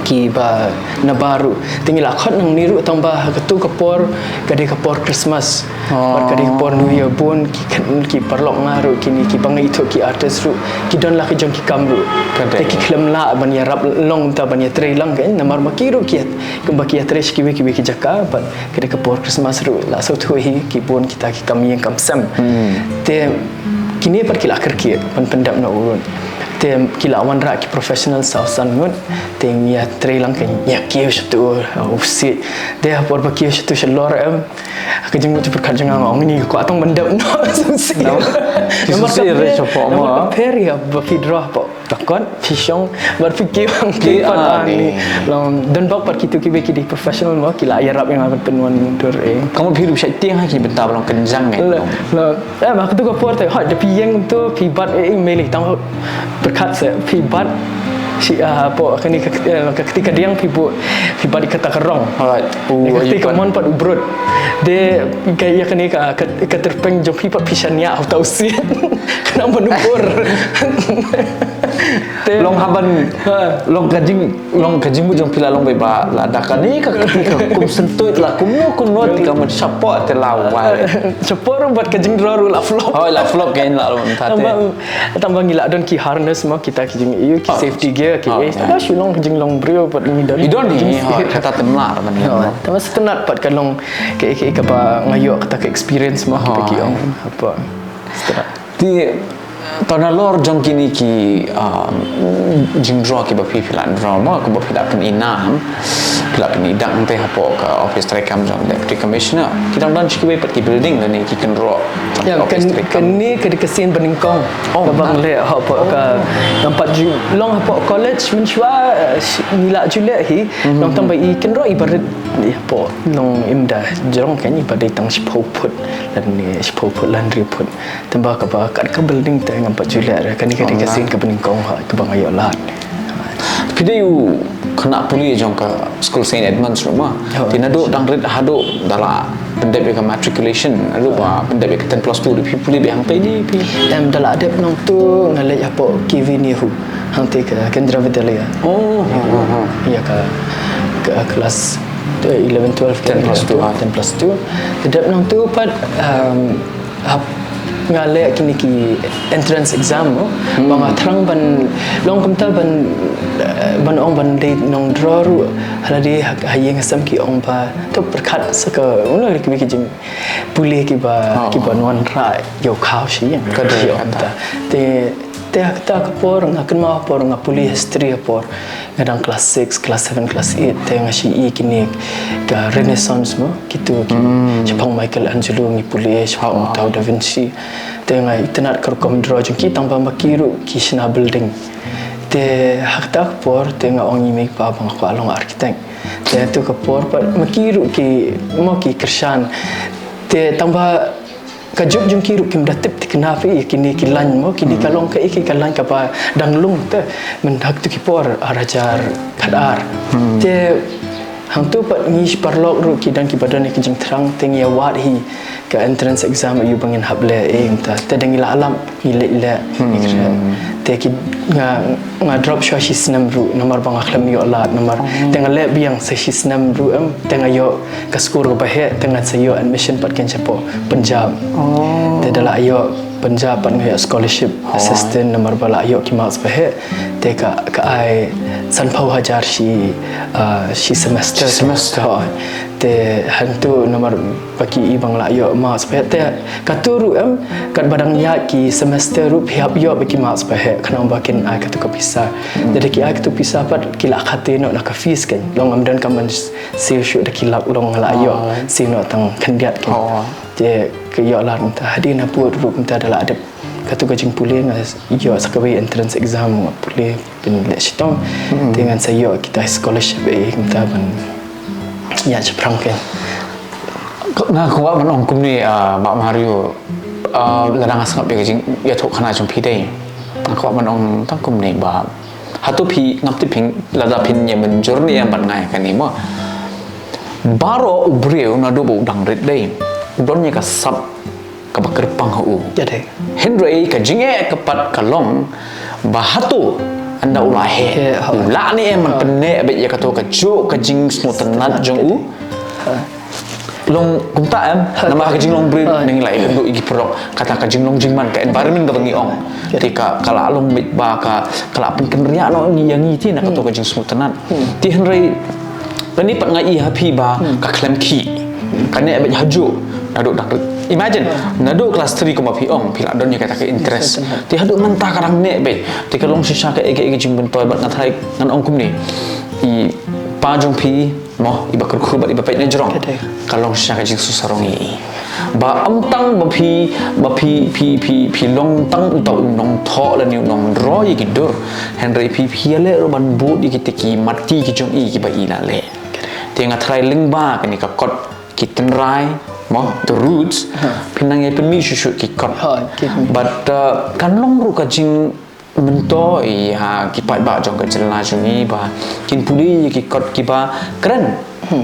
kiba na bar ruh. Te ngi la khot nangne ruh tang ba ha katu ka por ka dei ka por Christmas. Bad ka dei ka por New Year, bun ki khynnah, ki paralok nga ruh, kine kiba nga ithuh ki artist ruh ki don la ki jong ki kam ruh. Ka dei. Te ki khlem lah ban ïarap long ta ban ïatrei lang ka, namar ma ki ruh ki, kumba ki ïatrei sha kiwei kiwei ki jaka, bad ka dei ka por Christmas ruh la sngewthuh hi ki bun kita ki kam ïing kam sem. Te kine pat ki la kyrkieh ban pyndep noh u run. Te ki la wanrah ki professional saw san ngut. Te ngi ïatrei lang ka, ngi ïa kiew shatu, u sit. Te ha por ba kiew shatu shalor em, ka jingmut jingpyrkhat jong nga, nga ong ngi kwah tang ban dep noh sngewsih. Ki sngewsih re shapoh mo. Namar ka pher ïa ba phi draw hapoh ka kot, phi shong bad phi kiew, phi kot, ah, ani. Long don bok pat kitu kiba ki dei professional mo, ki la ïarap ïa nga ban pynwan dur, eh. Ka mut phi ruh shait tieng ha ki bynta ba long kynjang, eh. Long, long, eh, ma katu ka por te, hoi, da phi ïeng tu phi bat, eh, eh, mei lei tang pyrkhat se phi bat shi, ah, hapoh kane ka, eh, ka kti ka diang phi buh, phi bat ïa kata ka rong. Hoi. Ïa kata ka mon pat u brut. Te ka, ïa kane ka, ka, ka tyrpeng jong phi pat phi shaniah ha uta u sit. Khnang ban ur. Te long haban, ha, long ka jing, long ka jingmut jong phi la long beit ba lada kane ka kti ka kum sngewthuh la kumno kumno te ka mut shapoh te la wai. Shapoh ruh bad ka jingdraw ruh la flop. Hoi, la flop, ka la long ta te. Tang ba, tang ba ngi la don ki harness mo, kita ki jing, ïa ki safety gear ki, eh, ta shu long ka jinglong briew pat ngi don. I don hi, hoi, kata te mlar ban ïa. Tang ba sngewtynnat pat ka long ka, ka, kaba nga ïoh kata ka experience mo, kita ki ong hapoh. Sngewtynnat. Te, to nalor jong kine ki, um, jingdraw kiba phi, phi la draw mo, kiba phi la pyni nam, phi la pyni dang te hapoh ka office treikam jong Deputy Commissioner. Ki dang don shi kiwei pat ki building lane ki kynroh. Ïa, office treikam. Kane ka dei ka sien banyngkong. Oh, kaba nga leh hapoh ka, namar pat jinglong hapoh college mynshuwa, eh, ngi la ju leh hi, nangta ba i kynroh iba rit, i hapoh long im da jrong, kane iba dei tang shiphew phut lane shiphew phut lane hynriew phut. Tang ba kaba kat ka building te ngam pat ju leh re, kane ka dei ka sien kaba nyngkong ha kaba nga ïoh lad. Phi dei u khynnah pule jong ka skul Saint Edmund's ruh mo. Te naduh dang rit haduh da la pyndep ïa ka matriculation, haduh ba pyndep ïa ka ten plus two, phi pule beit hangtei ne phi? Em, da la dep nangtu nga leit hapoh K V NEHU, hangtei ka Kendriya Vidyalaya. Oh, ha, ha, ha. Ïa ka, ka class, eh, eleven, twelve, ten plus two, ha. Ten plus two. Da dep nangtu pat, em, hap nga leh kine ki entrance exam mo. Ba nga thrang ban long kumta ban, eh, ban ong ban dei nongdraw ruh, ha lade ha, ha ïing ha sem ki ong ba to pyrkhat sa ka, u know, kiwei ki jingpule kiba, kiba wanrah ïa u khaw sha ïing. Ka dei kata. Te, te ha kata ka por nga kynmaw ha por nga pule history ha por nga dang class six, class seven, class eight, te nga shu i kine ka Renaissance mo, kitu ki, shaphang Michelangelo ngi pule, shaphang Tao Da Vinci. Te nga itynnad ka rukom draw jong ki tang ba ma ki ruh ki shna building. Te ha kata ka por te nga ong ïa i mei i pa ba nga kwah long architect. Te ha tu ka por pat ma ki ruh ki, mo, ki kyrshan. Te tang ba ka juk jong ki ruh kim da tip thikna phi ïa kine ki line mo, kine ka long kaei kaei ka line kaba dang lung te mynta ha katu ki por ar hajar khatar. Te hangtu pat ngi shi paralok ruh ki don kiba don ïa ki jingthrang, te ngi ïa wad hi ka entrance exam ïa u ba ngin hap leh, eh, mynta te dang ngi la lap ngi leit leh. Te ki, nga, nga drop shuwa shi snem ruh namar ba nga khlem ïoh lad namar te nga leh biang sa shi snem ruh em, te nga ïoh ka score kaba heh, te ngan sa ïoh admission pat kein shapoh Punjab. Te da la ïoh Punjab pat nga ïoh scholarship assistant namar ba la ïoh ki marks ba heh. Te ka, ka ai sanphew hajar shi, ah, shi semester. Shi semester. Te hangtu namar ba ki i ba nga la ïoh marks ba heh. Te katu ruh em, katba dang ïaid ki semester ruh phi hap ïoh bad ki marks ba heh khnang ba kin ai katu ka pisa. Te da ki ai katu pisa pat ki la khate noh na ka fees kein. Long ngam donkam ban siew shuh da ki lak, long nga la ïoh siew noh tang khyndiat kein. Te ka ïoh lad mynta hadien ha pud ruh mynta da la dep katu ka jingpule nga ïoh sa kawei entrance exam nga pule pynleh shitom. Te ngan sa ïoh kita scholarship eh mynta ban ïaid shaphrang kein. Nga kwah ban ong kumne, ah, Bah Mario, Ah, lada nga sngap ïa ka jingïathuhkhana jong phi dei, nga kwah ban ong tang kumne ba hato phi ngam tip phin, lada phin ïa mynjur ne em bad nga ïa kane mo. Baroh u briew naduh ba u dang rit dei, u don ïa ka sap kaba kyrpang ha u. Ïa dei. Hynrei ka jingeh ka pat ka long ba hato ynda u la heh, heh, ha, u lah ne em ban pynneh beit ïa kato kajuh ka jingsngewtynnat jong u. Ha. Long kumta em, namar ka jinglong briew, ha, ngi la ïakynduh ïa ki paralok, kata ka jinglong jingman, ka environment kaba ngi ong. Ïa. Te ka, ka la long beit ba ka, ka la pynkynriah noh ngi ïa ngi te na kato ka jingsngewtynnat. Hmm. Te hynrei kane pat nga ïohi ha phi ba ka khlem khih. Ka neh beit hajuh naduh dang rit. Imagine, naduh class three kumba phi ong, phi la don ïa kata ka interest. Te haduh mynta ka dang neh beit. Te ka long shisha kaei kaei ka jingmyntoi bad nga tharai ngan ong kumne. I pa jong phi mo, iba kyrkhu bad iba peit na jrong. Ka long shisha ka jingsngewsarong ïa i. Ba ym tang ba phi, ba phi, phi, phi, phi long tang uta u nongthoh lane u nongdro ïa ki dur. Hynrei phi, phi ïaleh ruh ban bud ïa kita ki mati ki jong i kiba i la leh. Te nga tharai lyngba kane ka kot ki tynrai mo, the roots. Phi nang ïa pynmih shuh shuh ki kot. But, uh, kan long ruh ka jing myntoi ïa ki paidbah jong ka jylla jong ngi ba kin pule ïa ki kot kiba kren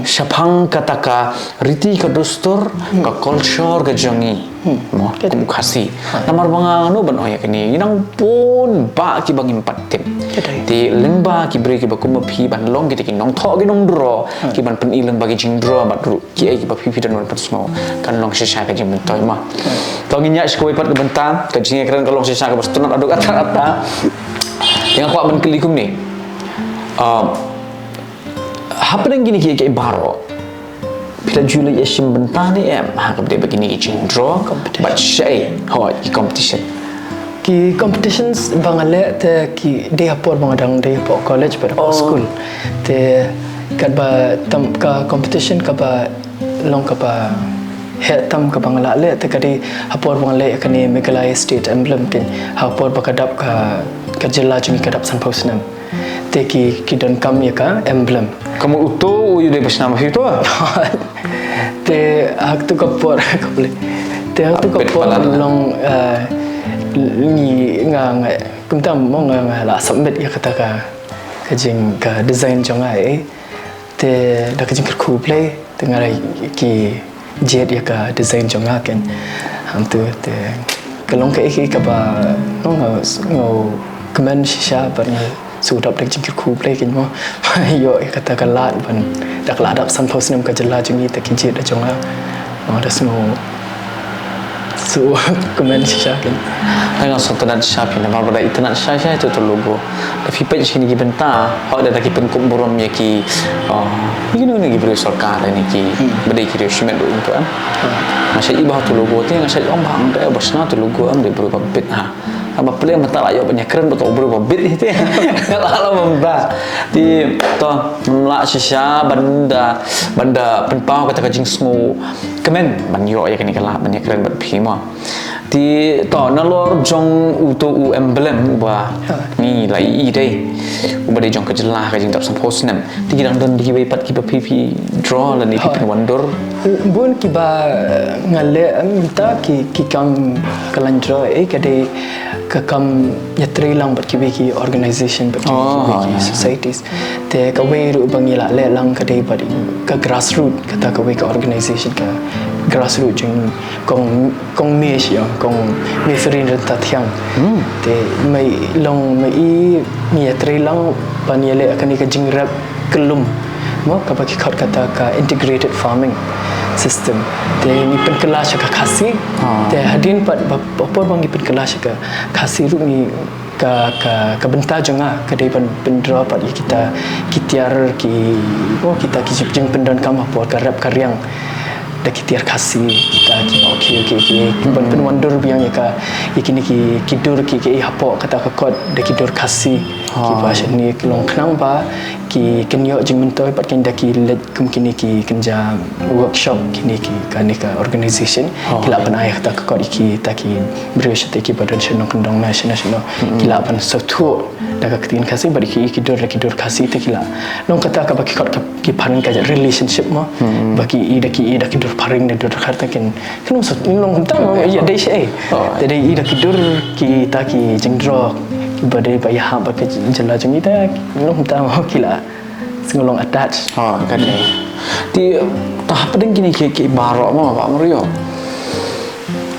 shaphang kata ka riti ka dustur, ka culture ka jong ngi. Mo, kum u Khasi. Namar ba nga ngam ban ong ïa kane, ngi nang bun bah kiba ngim pat tip. Te lyngba ki briew kiba kum ma phi ban long kita ki nongthoh ki nongdro, ki ban pyni lyngba ki jingdro bad ruh kiei kiba phi phi don ban pynsngew, kan long shisha ka jingmyntoi mo. To ngin ïa shu kawei pat ka bynta, ka jingïakren ka long shisha kaba sngewtynnat haduh katta katta. Ïa nga kwah ban kylli kumne. Ah, hapdeng kine kiei kiei baroh, phi la ju leit ïashim bynta ne em ha kaba ïadei bad kine ki jingdro? Competition. Bad shaei, hooid, ki competition. Ki competitions ba nga leh te ki dei ha por ba nga dang dei hapoh college bad hapoh school. Te katba tam ka competition kaba long kaba heh tam kaba nga la leh te ka dei ha por ba nga leh ïa kane Meghalaya State Emblem, te ha por ba ka dap ka, ka jylla jong ngi ka dap sanphew snem. Te ki, ki donkam ïa ka emblem. Ka mut uto u ïa dei ba shna ma phi uto? Te ha kato ka por, ka pule. Te ha kato ka por long, eh, ngi, nga, nga, kumta mo nga, nga la submit ïa kata ka, ka jing, ka design jong nga, eh. Te da ka jingkyrkhu U Blei te nga la ki jied ïa ka design jong nga kein. Hangto te ka long kaei kaei kaba nga, nga kmen shisha bad nga sngewdap da ka jingkyrkhu U Blei kein mo. Ïoh ïa kata ka lad ban da ka la dap sanphew snem ka jylla jong ngi te ki jied da jong nga. Nga da sngew sngewkmen shisha kein. Nga sngewtynnat shisha phi namar ba da itynnat shisha shisha ïa uto u logo. Da phi peit sha kine ki bynta, hooid da ki pynkup burom ïa ki, oh, ïa kino kino ki briew sorkar ne ki, ba dei ki riew shimet ruh to em. Nga shait i ba ha uto u logo te, nga shait ong ba ym dei ba shna uto u logo em, dei briew ba bit ha. Haba pule mynta la ïoh ban ïakren bad uto u briew ba bit hi te. La la mynta. Te to, ngam lah shisha ban da, ban da pynpaw kata ka jingsngewkmen ban ïoh ïa kane ka lad ban ïakren bad phi mo. Te to nalor jong uto u emblem uba ngi la ïohi dei, uba dei jong ka jylla ka jingdap sanphew snem. Te ki dang don da kiwei pat kiba phi phi draw lane phi pynwandur? Bun kiba nga leh mynta ki, ki kam ka line draw, eh, ka dei ka kam ïatrei lang bad kiwei ki organization bad kiwei ki societies. Te kawei ruh ba ngi la leh lang ka dei bad ka grassroot, kata kawei ka organization ka grassroot jong kong, kong Miss ïa, kong Miss Rin Ryntathiang. Te mei long mei i ngi ïatrei lang ban ïaleh kane ka jingrep kyllum mo, kaba ki khot kata ka integrated farming system. Te ngi pynkylla sha ka Khasi. Te hadien pat ba, ba por ba ngi pynkylla sha ka Khasi ruh ngi ka, ka, ka bynta jong nga ka dei ban pyndraw pat ïa kita ki tiar ki, oh, kita ki jingpyndonkam ha por ka rep ka riang. Da ki tiar Khasi kita ki, oh, ki, ki, ki, ki ban pynwandur biang ïa ka, ïa kine ki, ki dur ki, ki hapoh kata ka kot da ki dur Khasi. Ki ba shane ki long khnang ba ki kan ïoh jingmyntoi pat kin da ki leit kum kine ki kynja workshop kine ki kane ka organization. Ki lah ban ai kata ka kot ïa kita ki briew shatei ki ba don shnong kyndong na shano shano. Ki lah ban sngewthuh da ka ktien Khasi bad ki ki dur da ki dur Khasi te ki lah. Long kata ka ba ki kot ka ki phan ka relationship mo. Ba ki i da ki i da ki dur phareng da dur khar te kin Kynnoh sut nong kumta mo ïa dei shi ei. Te dei i da ki dur kita ki jingdro ki ba dei ba ïa hap ba ka jylla jong i ta nong kumta mo ki la sngewlong attach. Ha ka dei. Ti ta hapdeng kini ki ki baroh mo ba mo rio.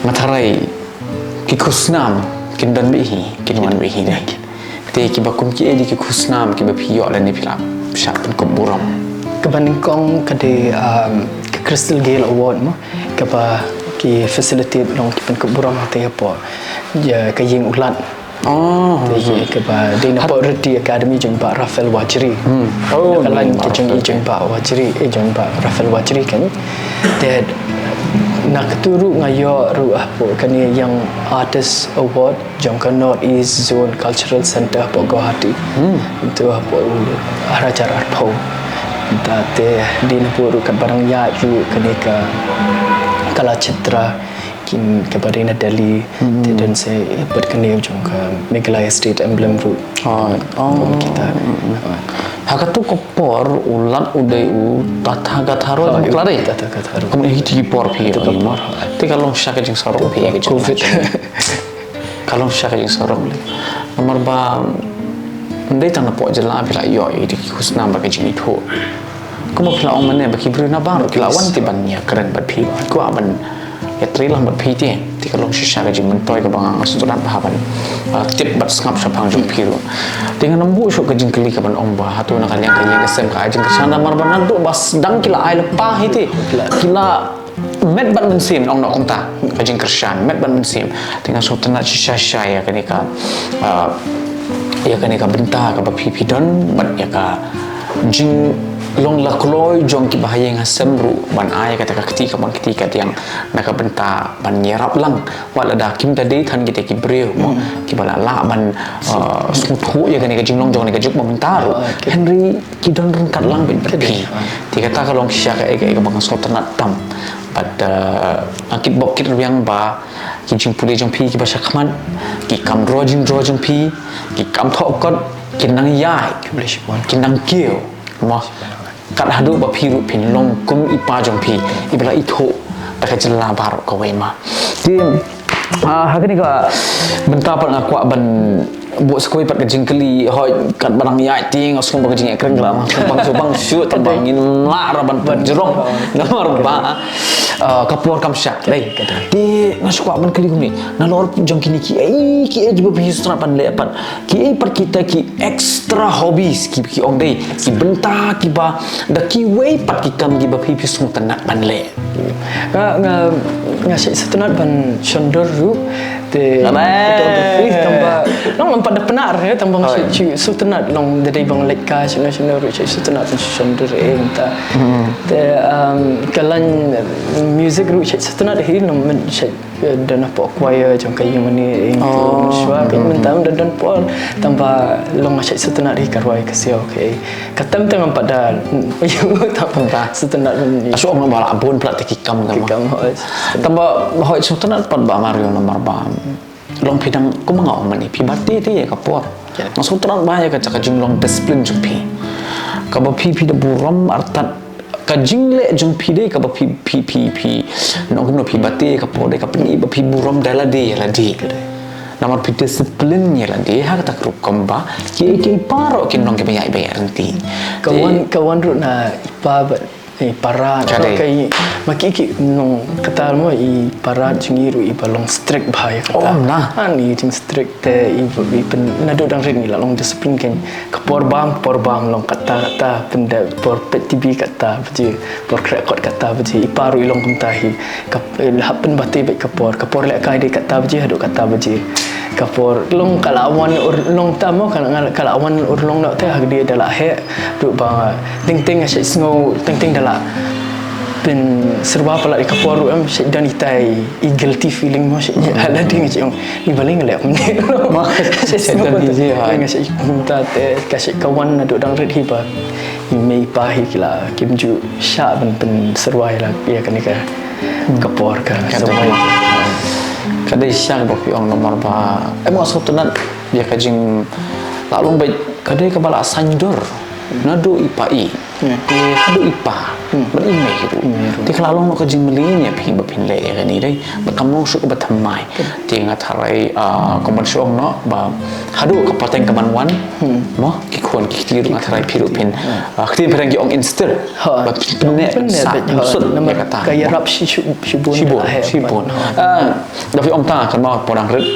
Nga tharai ki khusnam kin don bad hi kin wan bad hi dei. Te kiba kum kiei di ki khusnam kiba phi ïoh lane phi la shah pynkup burom? Kaba nyngkong ka dei um, ka Crystal Gayle Award mo, kaba ki facilitate long ki pynkup burom hangtei hapoh ïa ka ïing u Lat. Oh. Te ki kaba dei na pok Riti Academy jong Bah Raphael Wajri. Oh, na ka lain ka jong i jong Bah Wajri, eh jong Bah Raphael Wajri kan. Te na katu ruh nga ïoh ruh hapoh kane Young Artist Award jong ka North East Zone Cultural Centre hapoh Guwahati. Itu hapoh u ar hajar arphew. Te dei na buh ruh kat barang ïa ruh kane ka Kala Chitra kin kaba dei na Delhi. Te don se bad kane jong ka Meghalaya State Emblem ruh. Oh. Kita. Ha katu ka por u Lat u dei u Tathagatha ruh. Tathagatha ruh. Kum hi ti por phi. Te ka long sha ka jingsarong phi ka Covid. Ka long sha ka jingsarong le. Namar ba ndei tang na pok jylla phi la ïoh i ki khusnam ba ka jingithuh. Kumba phi la ong mane ba ki briew na bang ki la wan ti ban ïa kren bad phi. Kwah ban ïa trei lang bad phi ti. Ti ka long shisha ka jingmyntoi kaba nga sngewtynnat ba ban tip bad sngap shaphang jong phi ruh. Ti nga nang buh shuh ka jingkylli ka ban ong ba hato na ka liang ka ïing ka sem ka ai jingkyrshan namar ba naduh ba sdang ki la ai lypa hi ti. Ki la met bad mynsiem ong na kumta ka jingkyrshan met bad mynsiem. Te nga sngewtynnat shisha shisha ïa kane ka ïa kane ka bynta kaba phi phi don bad ïa ka jinglong la kloi jong kiba ha ïing ha sem ruh ban ai kata ka kti ka ban kti ka diang na ka bynta ban ïarap lang wat lada kim da dei than kita ki briew mo kiba la lah ban sngewthuh ïa kane ka jinglong jong kane ka juk ba mynta ruh. Hynrei ki don ryngkat lang bad phi. Te kata ka long shisha ka ei ka ei kaba nga sngewtynnat tam. Bad nga kit bok kit rwiang ba ki jingpule jong phi kiba shakhmat, ki kam draw jingdraw jong phi, ki kam thoh kot, ki nang ïai, ki nang kiew. Mo kat haduh ba phi ruh phin long kum i pa jong phi iba la ithuh da ka jylla baroh kawei ma. Te ha kane ka bynta pat nga kwah ban buh skoi pat ka jingkylli hoi kat ba dang ïaid tieng nga sngewbha ka jingïakren ka la bang shu bang shu tang ba ngin lah ra ban pynjrong namar ba ka por kam shah dei. Te nga shu kwah ban kylli kumne nalor jong kine kiei kiei kiba phi sngewtynnat ban leh pat kiei pat kita ki extra hobbies ki ki ong dei ki bynta kiba da kiwei pat ki kam kiba phi phi sngewtynnat ban leh. Nga nga nga shu sngewtynnat ban shon dur ruh. Te tamba nong ngam pat da pynah re tamba nga shu sngewtynnat long da dei bang leit kai shano shano ruh shu sngewtynnat ban shon dur e mynta. Te ka lain music ruh shu sngewtynnat hi nong men shu da na pok choir jong ka ïing mane e mynta da don por tamba long nga shu sngewtynnat hi ka rwai ka siaw ka Ka tem te ngam pat da yu tam ka sngewtynnat. Ka shu ong ba la bun pla te ki kam ka kam. Tam ba hoi sngewtynnat pat ba Mario namar ba long phi dang kum nga ong mane phi bate te ka por. Nga sngewtynnat ba ïa ka jinglong discipline jong phi. Kaba phi phi da burom artat ka jingleh jong phi dei kaba phi phi phi phi nong kumno phi bate ka por dei ka pyni ba phi burom da lade ïa lade. Namar phi discipline ïa lade ha kata ka rukom ba ki ki paro kin long ki ba ïai ba ïai renti. Ka wan ka wan ruh na i pa ba i para ka i ma ki ki nong kata mo i para jong i ruh i ba long strict ba ïa kata. Oh na. Ani jing strict te i i pen na do dang ring i la long discipline ken ka por bam por bam long kata kata pen da por pet T V kata baje por krek kot kata baje i pa ruh i long kumta hi. Ka hap pynbati bad ka por ka por lehkai dei kata baje haduh kata baje ka por long ka la wan ur long ta mo ka la wan ur long noh te ha ka dei da la heh ruh ba teng teng nga shet sngew teng teng da la pynsyrwa palat ïa ka por ruh, em, shait don itai i guilty feeling mo, shait ïa la ding, shait ong, ni balei nga leh kumne. Shait don hi ji, ha. Nga shait kumta te, ka shait ka wan naduh dang rit hi ba i mei i pa hi ki la, kim ju shah ban pynsyrwa ïa la, ïa kane ka, ka por ka, ka samoi. Ka dei sha kaba phi ong namar ba, em, nga sngewtynnat ïa ka jing, la long ba ka dei kaba la saiñdur naduh i pa i. Hmm. Te haduh i pa. Hmm. Bad i mei ruh. I mei ruh. Te ka la long noh ka jingmlien ïa phi ba phin leh ïa kane dei. Bad kam long shuh kaba thymmai. Hmm. Te nga tharai, ah, kumban shu ong noh ba haduh ka pateng ka ban wan. Hmm. Mo, ki khun ki kti ruh nga tharai phi ruh phin. Hmm. Ah, kti phi ruh ki ong instill. Ha. Ba phin pynneh, pynneh sah, bad, ha, pynsut namar ïa kata. Ka ïarap shi, shi, shibun. Shibun, shibun. Ah, da phi ong ta kan ma por dang rit.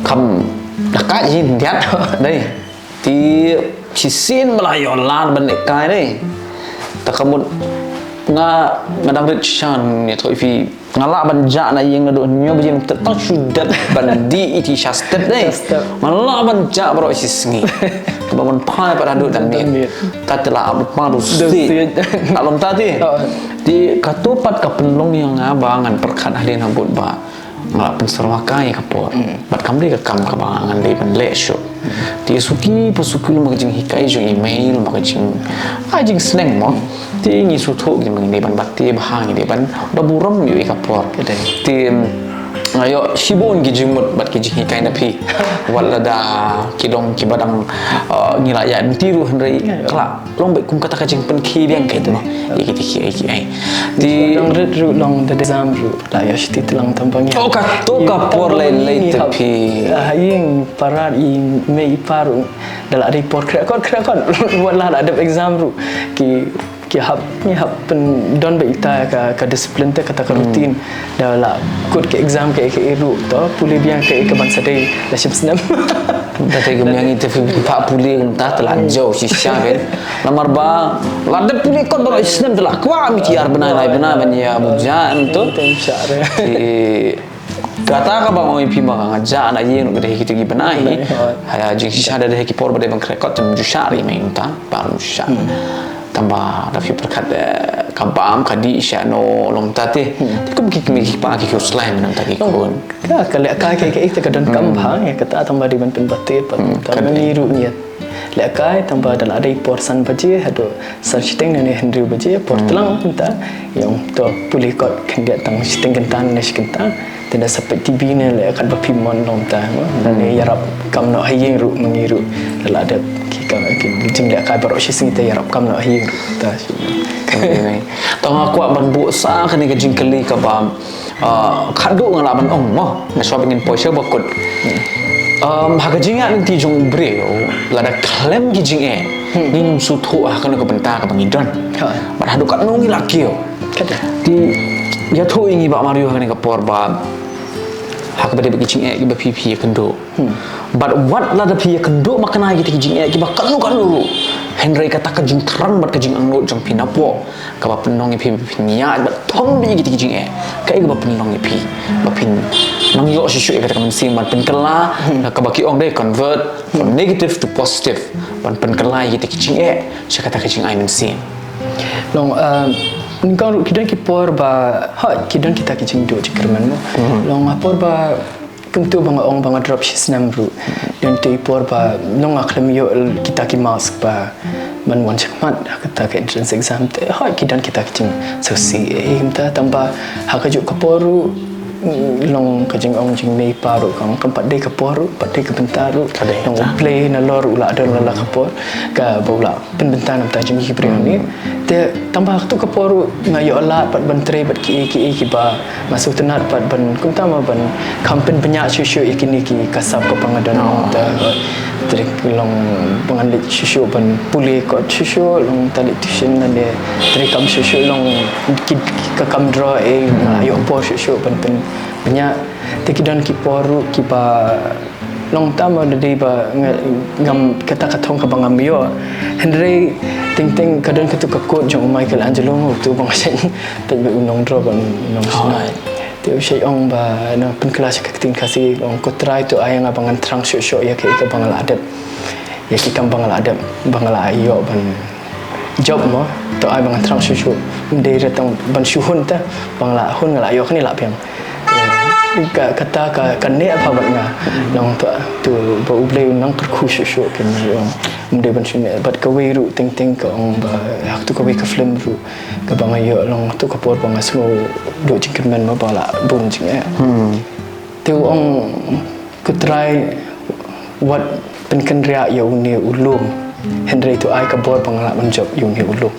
Kam da ka jin diat. Dei. Te shisien ma la ïoh lad ban lehkai ne. Ta ka mut nga, nga dang rit shisha, ïathuh ïa phi, nga lah ban jah na ïing naduh hynñiew baje mynta tang shu dep ban dih ïa ki sha step ne. Sha step. Nga lah ban jah baroh shi sngi. Kaba ban phai pat haduh dang miet. Dang miet. Ta te la ap pa du sih. Dang sih. Ta long ta te. Oh. Te kato pat ka pynlong ïa nga ba ngan pyrkhat hadien habud ba nga la pynsyrwa kai ïa ka por. Mm. Bad kam dei ka kam kaba ngan dei ban leh shuh. Te suki pa suki lem ka jinghikai jong i mei, lem ka jing, ah, jingsneng mo. Te ngi sngewthuh ngi dei ban bati bha, ngi dei ban da burom ïa ka por. Ka dei. Te nga ïoh shibun ki jingmut bad ki jinghikai na phi. Wat lada ki long kiba dang, ah, ngi la ïa nti ruh hynrei ka la long beit kum kata ka jingpynkhih biang kaei te mo. Ïa kita kiei kiei. Te dang rit ruh long da exam ruh. La ïoh shuti tlang tang ba ngi. Oh, kato ka por lei lei te phi. Ha ïing para i mei i pa ruh. Da la dei por khreh kot khreh kot. Wat la la dep exam ruh. Ki, ki hap, ngi hap pyndon beit ita ka, ka discipline te, kata ka routine. Da la kut ka exam kaei kaei ruh to. Pule biang kaei ka ban sa dei la shim snem. Da te gum ïa ngi te phi pha pule kumta te la jew shisha ben. Namar ba la dep pule kot baroh shisnem te la kwah mih ki ar bnai lai bnai ban ïa buh ja em to. Te kata kaba nga ong ïa phi ma nga jah na ïing ruh ka dei kita ki bnai. Bnai, hooid. Ha jingshisha da dei ki por ba dei ban khreh kot te ym ju shah ri mei kumta ba ym ju shah. Tang ba da phi pyrkhat, eh, ka bam ka dih sha no long ta te. Te kum ki kmie ki kpa ki khuslai mynta ki khun. Ka, ka lehkai kaei kaei te ka donkam bha ïa kata tang ba dei ban pynbeit pat. Tang ba ngi ruh ngi lehkai tang ba da la dei por san baje haduh san shiteng ne hynriew baje por tlang mynta. Ïa ong to pule kot khyndiat tang shiteng kynta ne shi kynta. Te da sa peit T V ne leh kat ba phi mon long ta. Ne ïarap kam noh ha ïing ruh ma ngi ruh. Da la dep ki ka, ki jinglehkai baroh shi sngi te ïarap kam noh ha ïing ruh ta shi. Tang nga kwah ban buh sa kane ka jingkylli kaba Ah, khatduh nga lah ban ong mo, nga shuwa ba ngin poi sha ba kut. Um, ha ka jingïaid lynti jong u briew, lada khlem ki jingeh, ngim sngewthuh ha kano ka bynta kaba ngi don. Bad haduh katno ngi la kiew. Te ïathuh ïa ngi Bah Mario ha kane ka por ba ha kaba dei bad ki jingeh kiba phi phi ïakynduh. Bad wat lada phi ïakynduh ma kane kita ki jingeh kiba katno katno ruh, hynrei kata ka jingthrang bad ka jingangnud jong phi napoh kaba pynlong ïa phi ba phin ïaid bad thom beit ïa kita ki jingeh. Kaei kaba pynlong ïa phi ba phin nang ïoh shuh shuh ïa kata ka mynsiem ban pynkylla, kaba ki ong dei convert from negative to positive, ban pynkylla ïa kita ki jingeh sha kata ka jingai mynsiem. Long, um, nyngkong ruh ki don ki por ba, ha, ki don kita ki jingduh jingkyrmen mo. Long ha por ba kumta ba nga ong ba nga drop shi snem ruh. Don te i por ba long nga khlem ïoh kita ki marks ba ban wan shakhmat ha kata ka entrance exam te. Ha, ki don kita ki jingsngewsih, eh, kumta tang ba ha kajuh ka por ruh, mm, long ka jingong jingmei pa ruh kam, kam pat dei ka por ruh, pat dei ka bynta ruh. Long u Blei nalor u la don la la ka por kaba u la pynbynta na ka bynta jong ngi ki briew ne. Te tang ba ha kato ka por ruh nga ïoh lad pat ban trei bad kiei kiei kiba nga sngewtynnat pat ban kumta ma ban kham pynbniah shuh shuh ïa kine ki ka sap kaba nga don. Te trei long ba ngan leit shuh shuh ban pule kot shuh shuh, long ta leit tuition ne trei kam shuh shuh, long ki, ki ka kam draw, eh, nga ïoh por shuh shuh ban pynbniah. Te ki don ki por ruh kiba long tam ba dei ba nga, ngam kata ka thong kaba ngam ïoh. Hynrei teng teng ka don katu ka quote jong u Michelangelo, utu ba nga shait peit ba u nongdro ba u nongshna. Te u shait ong ba na pynkylla sha ka ktien Khasi, ong ko Trai to ai ïa nga ba ngan thrang shuh shuh ïa kaei kaba nga la dep, ïa ki kam ba nga la dep, ba nga la ïoh ban job mo, to ai ba ngan thrang shuh shuh. Ym dei re tang ban shu hun te, ba nga la hun nga la ïoh kane la biang. Ka, kata ka, ka neh bha bad nga. Long to, to ba U Blei u nang kyrkhu shuh shuh kane long. Ym dei ban shu neh, bad kawei ruh teng teng ka ong ba, ha kato kawei ka film ruh, kaba nga ïoh long to ka por ba nga sngew duh jingkyrmen mo ba la bun jingeh. Te u ong, Ko Trai, wat pynkynriah ïa une u lum. Hynrei to ai ka bor ba nga lah ban jop ïa une u lum.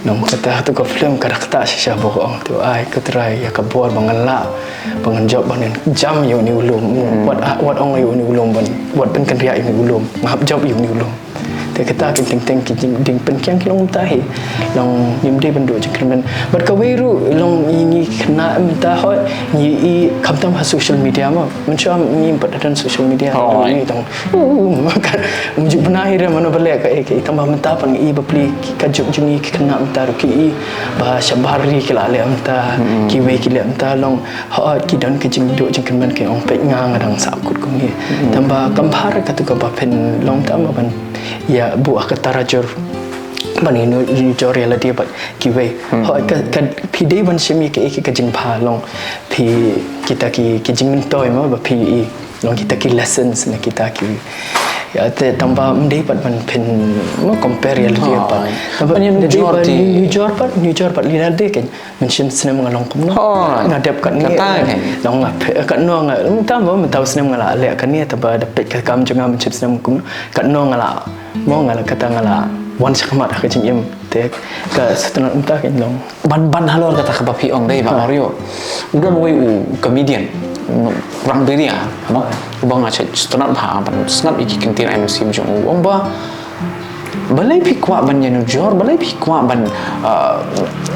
Nang kata, to ka film ka da kata shisha ba ko ong, to ai Ko Trai ïa ka bor ba nga lah, ba ngan jop, ba ngan jam ïa une u lum. Wat, wat ong ïa une u lum ban, wat pynkynriah ïa une u lum. Nga hap jop ïa une u lum. Te kata ki teng teng ki jing, jingpynkiang ki long mynta hi. Long ngim dei ban duh jingkyrmen. Bad kawei ruh long ngi, ngi khynnah mynta hoi, ngi i khamtam ha social media mo. Mynshuwa ngim pat don social media. Hoi. Ngi tang, uh, kan, ym ju pynai re mano ba leh kaei kaei, tang ba mynta pat ngi i bapli ki, ka juk jong ngi ki khynnah mynta ruh ki i ba shabar ri ki la leh mynta, kiwei ki leh mynta long. Hooid, ki don ka jingduh jingkyrmen, ki ong peit nga, nga dang sah kut kum ngi. Tang ba kam bha re katu kaba phin long, tang ba ban ïa buh ha ka tarajur ban ïanujor ïa lade bad kiwei. Hooid, ka, ka phi dei ban shim ïa kaei kaei ka jingbha long phi, kita ki, ki jingmyntoi mo ba phi i long, kita ki lessons ne kita ki, ïa te tang ba ym dei pat ban phin mo compare ïa lade pat. Tang ba ym dei ban ïanujor pat, ïanujor pat ïa lade kan. Mynshem snem nga long kumno. Hooid. Nga dep katne. Kata kan. Long nga phe-, katno nga, mynta mo, mynta u snem nga la leh kane, te ba da peit ka kam jong nga mynshem snem kumno. Katno nga la, mo nga la kata nga la wan shakhmat ha ka jingim. Te ka sutnat mynta kan long. Ban, ban halor kata kaba phi ong dei ba Mario. U don uwei u comedian, Rang Biria, mo. Uba nga shu sutnat bha ban sngap ïa ki kyntien ai mynsiem jong u. U ong ba Balei phi kwah ban ïanujor, balei phi kwah ban, ah,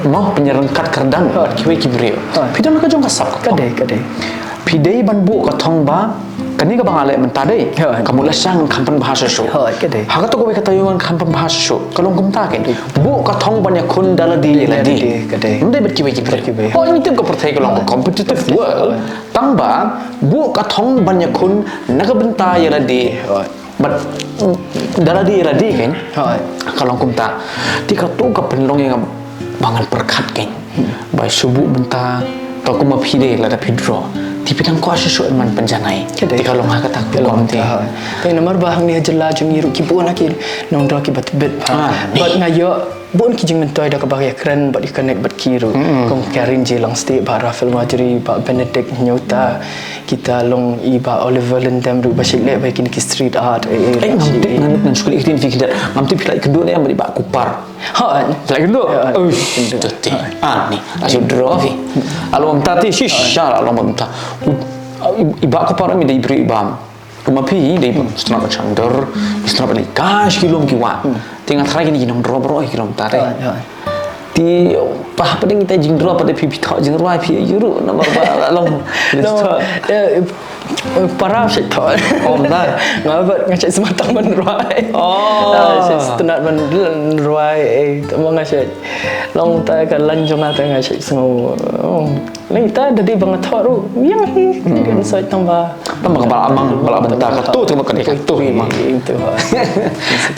mo, pynïaryngkat kyrdan bad kiwei ki briew. Phi don ha ka jong ka sap ka. Ka dei, ka dei. Phi dei ban buh ka thong ba kane kaba nga leh mynta dei. Ka mut lashai ngan kham pynbha shuh shuh. Ka dei. Ha kato kawei ka taïew ngan kham pynbha shuh shuh. Ka long kumta kan. Buh ka thong ban ïakhun da lade ïa lade. Ka dei. Ym dei bad kiwei ki briew. Hooid, ngi tip ka pyrthei ka long ka competitive world. Tang ba buh ka thong ban ïakhun na ka bynta ïa lade. Bad da lade ïa lade kan. Ka long kumta. Te kato ka pynlong ïa nga ba ngan pyrkhat kan. Ba shu buh mynta, to kumba phi dei lada phi draw, te phi dang kwah shuh shuh ban pynjanai. Te ka long ha kata ka rukom te. Te namar ba hangne ha jylla jong ngi ruh ki bun ha ki nongdraw kiba tbit bha. Bad nga ïoh bun ki jingmyntoi da kaba ïakren bad ïa connect bad ki ruh. Kong Karen J Longstieh, Bah Raphael Marjorie, Bah Benedict Nyota, kita long i Bah Oliver Lyndem ruh ba shait leh ba kine ki street art, eh, eh. Ngam tip, ngan, ngan shu kylli ktien phi khyndiat. Ngam tip phi la ïakynduh ne em bad i Bah Kupar. Ha, la ïakynduh. Uish, tati. Ah, ni, la shu draw phi. Along tati shisha la long mynta. I, i Bah Kupar mi dei briew i bam. Kumba phi dei sngewtynnat ban shong dur, sngewtynnat ban leit kai sha ki lum ki wah. Te nga tharai kine ki nongdraw baroh ki long mynta te. Te ba hapdeng kita jingdraw pat de phi, phi thoh jingrwai phi ïa ruh namar ba long. Para shait thoh. Om da. Nga ba nga shait sngewtynnat ban rwai. Oh. Shait sngewtynnat ban rwai, eh, tang ba nga shait. Long ta ka lain jong nga te nga shait sngew. Lei ta da dei ba nga thoh ruh ïa hi kan soi tang ba. Tang ba ka ba la mang ba la bynta ka tu tang ba ka dei ka tu mang.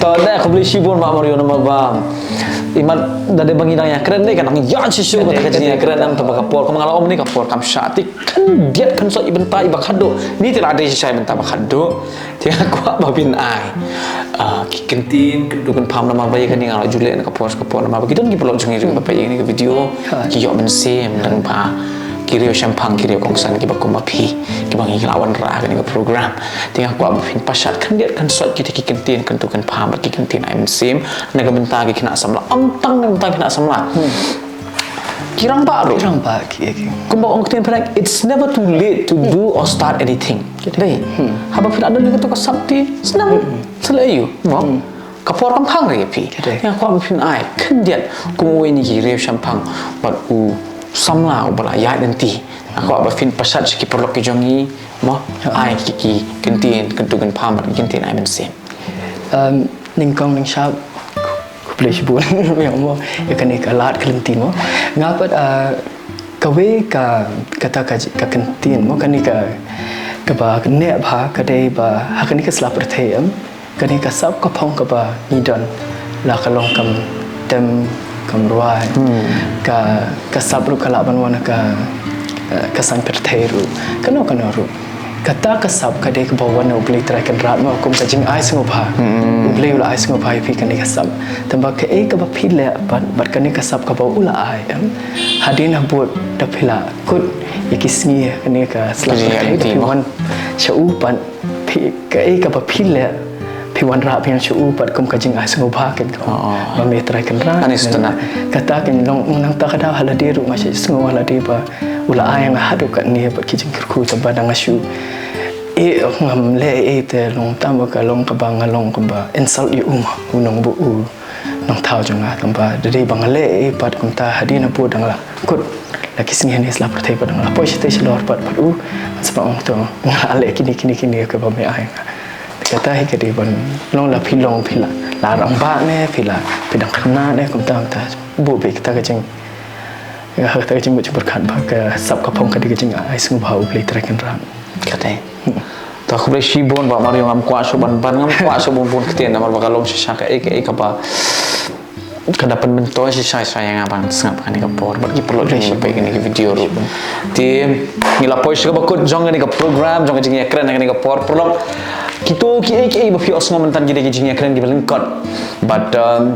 To da khublei shibun Bah Mario namar ba imat da dei ba ngi dang ïakren dei ka dang ïa shisha ka dei ka jingïakren nam tang ba ka por ka ma nga la ong ne ka por kam shah te khyndiat khynsoit i bynta i ba khadduh ni te la dei shisha i bynta ba khadduh. Te nga kwah ba phin ai, ah, ki kyntien kyntu kynpham namar ba ïa kane nga la ju leh na ka por sha ka por namar ba ki don ki paralok jong ngi ruh ba peit ïa kane ka video ki ïoh mynsiem tang ba ki riew shemphang ki riew kongsan kiba kum ba phi kiba ngi la wanrah ha kane ka program. Te nga kwah ba phin pashat khyndiat khynsoit kita ki kyntien kyntu kynpham bad ki kyntien ai mynsiem na ka bynta ki khynnah samla, ym tang na ka bynta ki khynnah samla. Ki rangbah ruh. Ki rangbah ki, ki. Kumba ong ktien phareng, it's never too late to do or start anything. Dei. Haba phi la don ïa kato ka sap te snem sa leh aïu mo. Ka por kam phang re ïa phi. Nga kwah ba phin ai khyndiat kum uwei na ki riew shemphang bad u samla uba la ïaid lynti. Nga kwah ba phin pashat sha ki paralok ki jong ngi mo. Ai ki, ki kyntien kyntu kynpham bad ki kyntien ai mynsiem. Um, nyngkong nyngshap, khublei shibun ïa mo, ïa kane ka lad ka lynti mo. Nga pat, ah, kawei ka, kata ka, ka kyntien mo, kane ka, kaba neh bha ka dei ba ha kane ka sla pyrthei em, kane ka sap ka phong kaba ngi don la ka long kam Tem kam rwai. Ka, ka sap ruh ka lah ban wan ka, eh, ka saiñ pyrthei ruh. Kano kano ruh. Kata ka sap ka dei kaba wan na U Blei Trai Kynrad mo, kum ka jingai sngewbha. U Blei u la ai sngewbha ïa phi kane ka sap. Tangba kaei kaba phi leh bad, bad kane ka sap kaba u la ai, em. Hadien habud da phi la kut ïa ki sngi kane ka slap pyrthei da phi wan sha u bad phi, kaei kaba phi leh, phi wanrah biang sha u bad kum ka jingai sngewbha kane ka. Ba me Trai Kynrad. Kata kan long nangta ka daw ha lade ruh nga shu sngew ha lade ba u la ai ïa nga haduh katne bad ki jingkyrkhu, tangba da nga shu, eh, ngam leh ei te long tangba ka long kaba nga long kaba insult ïa u ma, u nong ba u nongthaw jong nga, tangba da dei ba nga leh ei pat kumta hadien habud da nga la kut la ki sngi hangne slap pyrthei pat da nga la poi shatei shalor pat bad u, ngan sa ong to nga la leh kine kine kine kaba me ai nga. Kata hi ka dei ban long la phi long phi la, la rangbah ne phi la, phi dang khynnah ne kumta kumta. Buh beit kata ka jing, kata ka jingmut jingpyrkhat ba ka sap ka phong ka dei ka jingai sngewbha U Blei Trai Kynrad. Kata. To khublei shibun Bah Mario, ngam kwah shuh ban, ban ngam kwah shuh bun bun ktien namar ba ka long shisha kaei kaei kaba ka da pynmyntoi shisha shisha ïa nga ban sngap kane ka por bad ki paralok jong ngi ba peit kane ka video ruh. Te ngi la poi sha kaba kut jong kane ka program jong ka jingïakren ha kane ka por, paralok. Kito kiei kiei ba phi ïohsngew mynta ki dei ki jingïakren kiba lyngkot. Bad, um,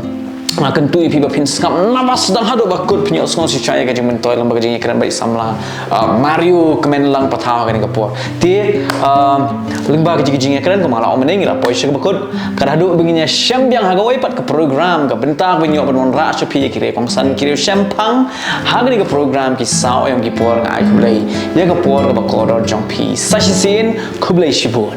nga kyntu ïa phi ba phin sngap naduh ba sdang haduh ba kut, phin ïohsngew shisha ïa ka jingmyntoi lyngba ka jingïakren ba i samla, uh, Mario Kmenlang Pathaw ha kane ka por. Te, uh, lyngba ka jingïakren kumba nga la ong mynne ngi la poi sha kaba kut. Kat haduh ba ngin ïashem biang ha kawei pat ka program, ka bynta ba ngin ïoh ban wanrah sha phi ïa ki riewkongsan ki riewshemphang ha kane ka program Ki Saw Aïom Ki Por, nga ai khublei ïa ka por kaba kordor jong phi. Sa shisien khublei shibun.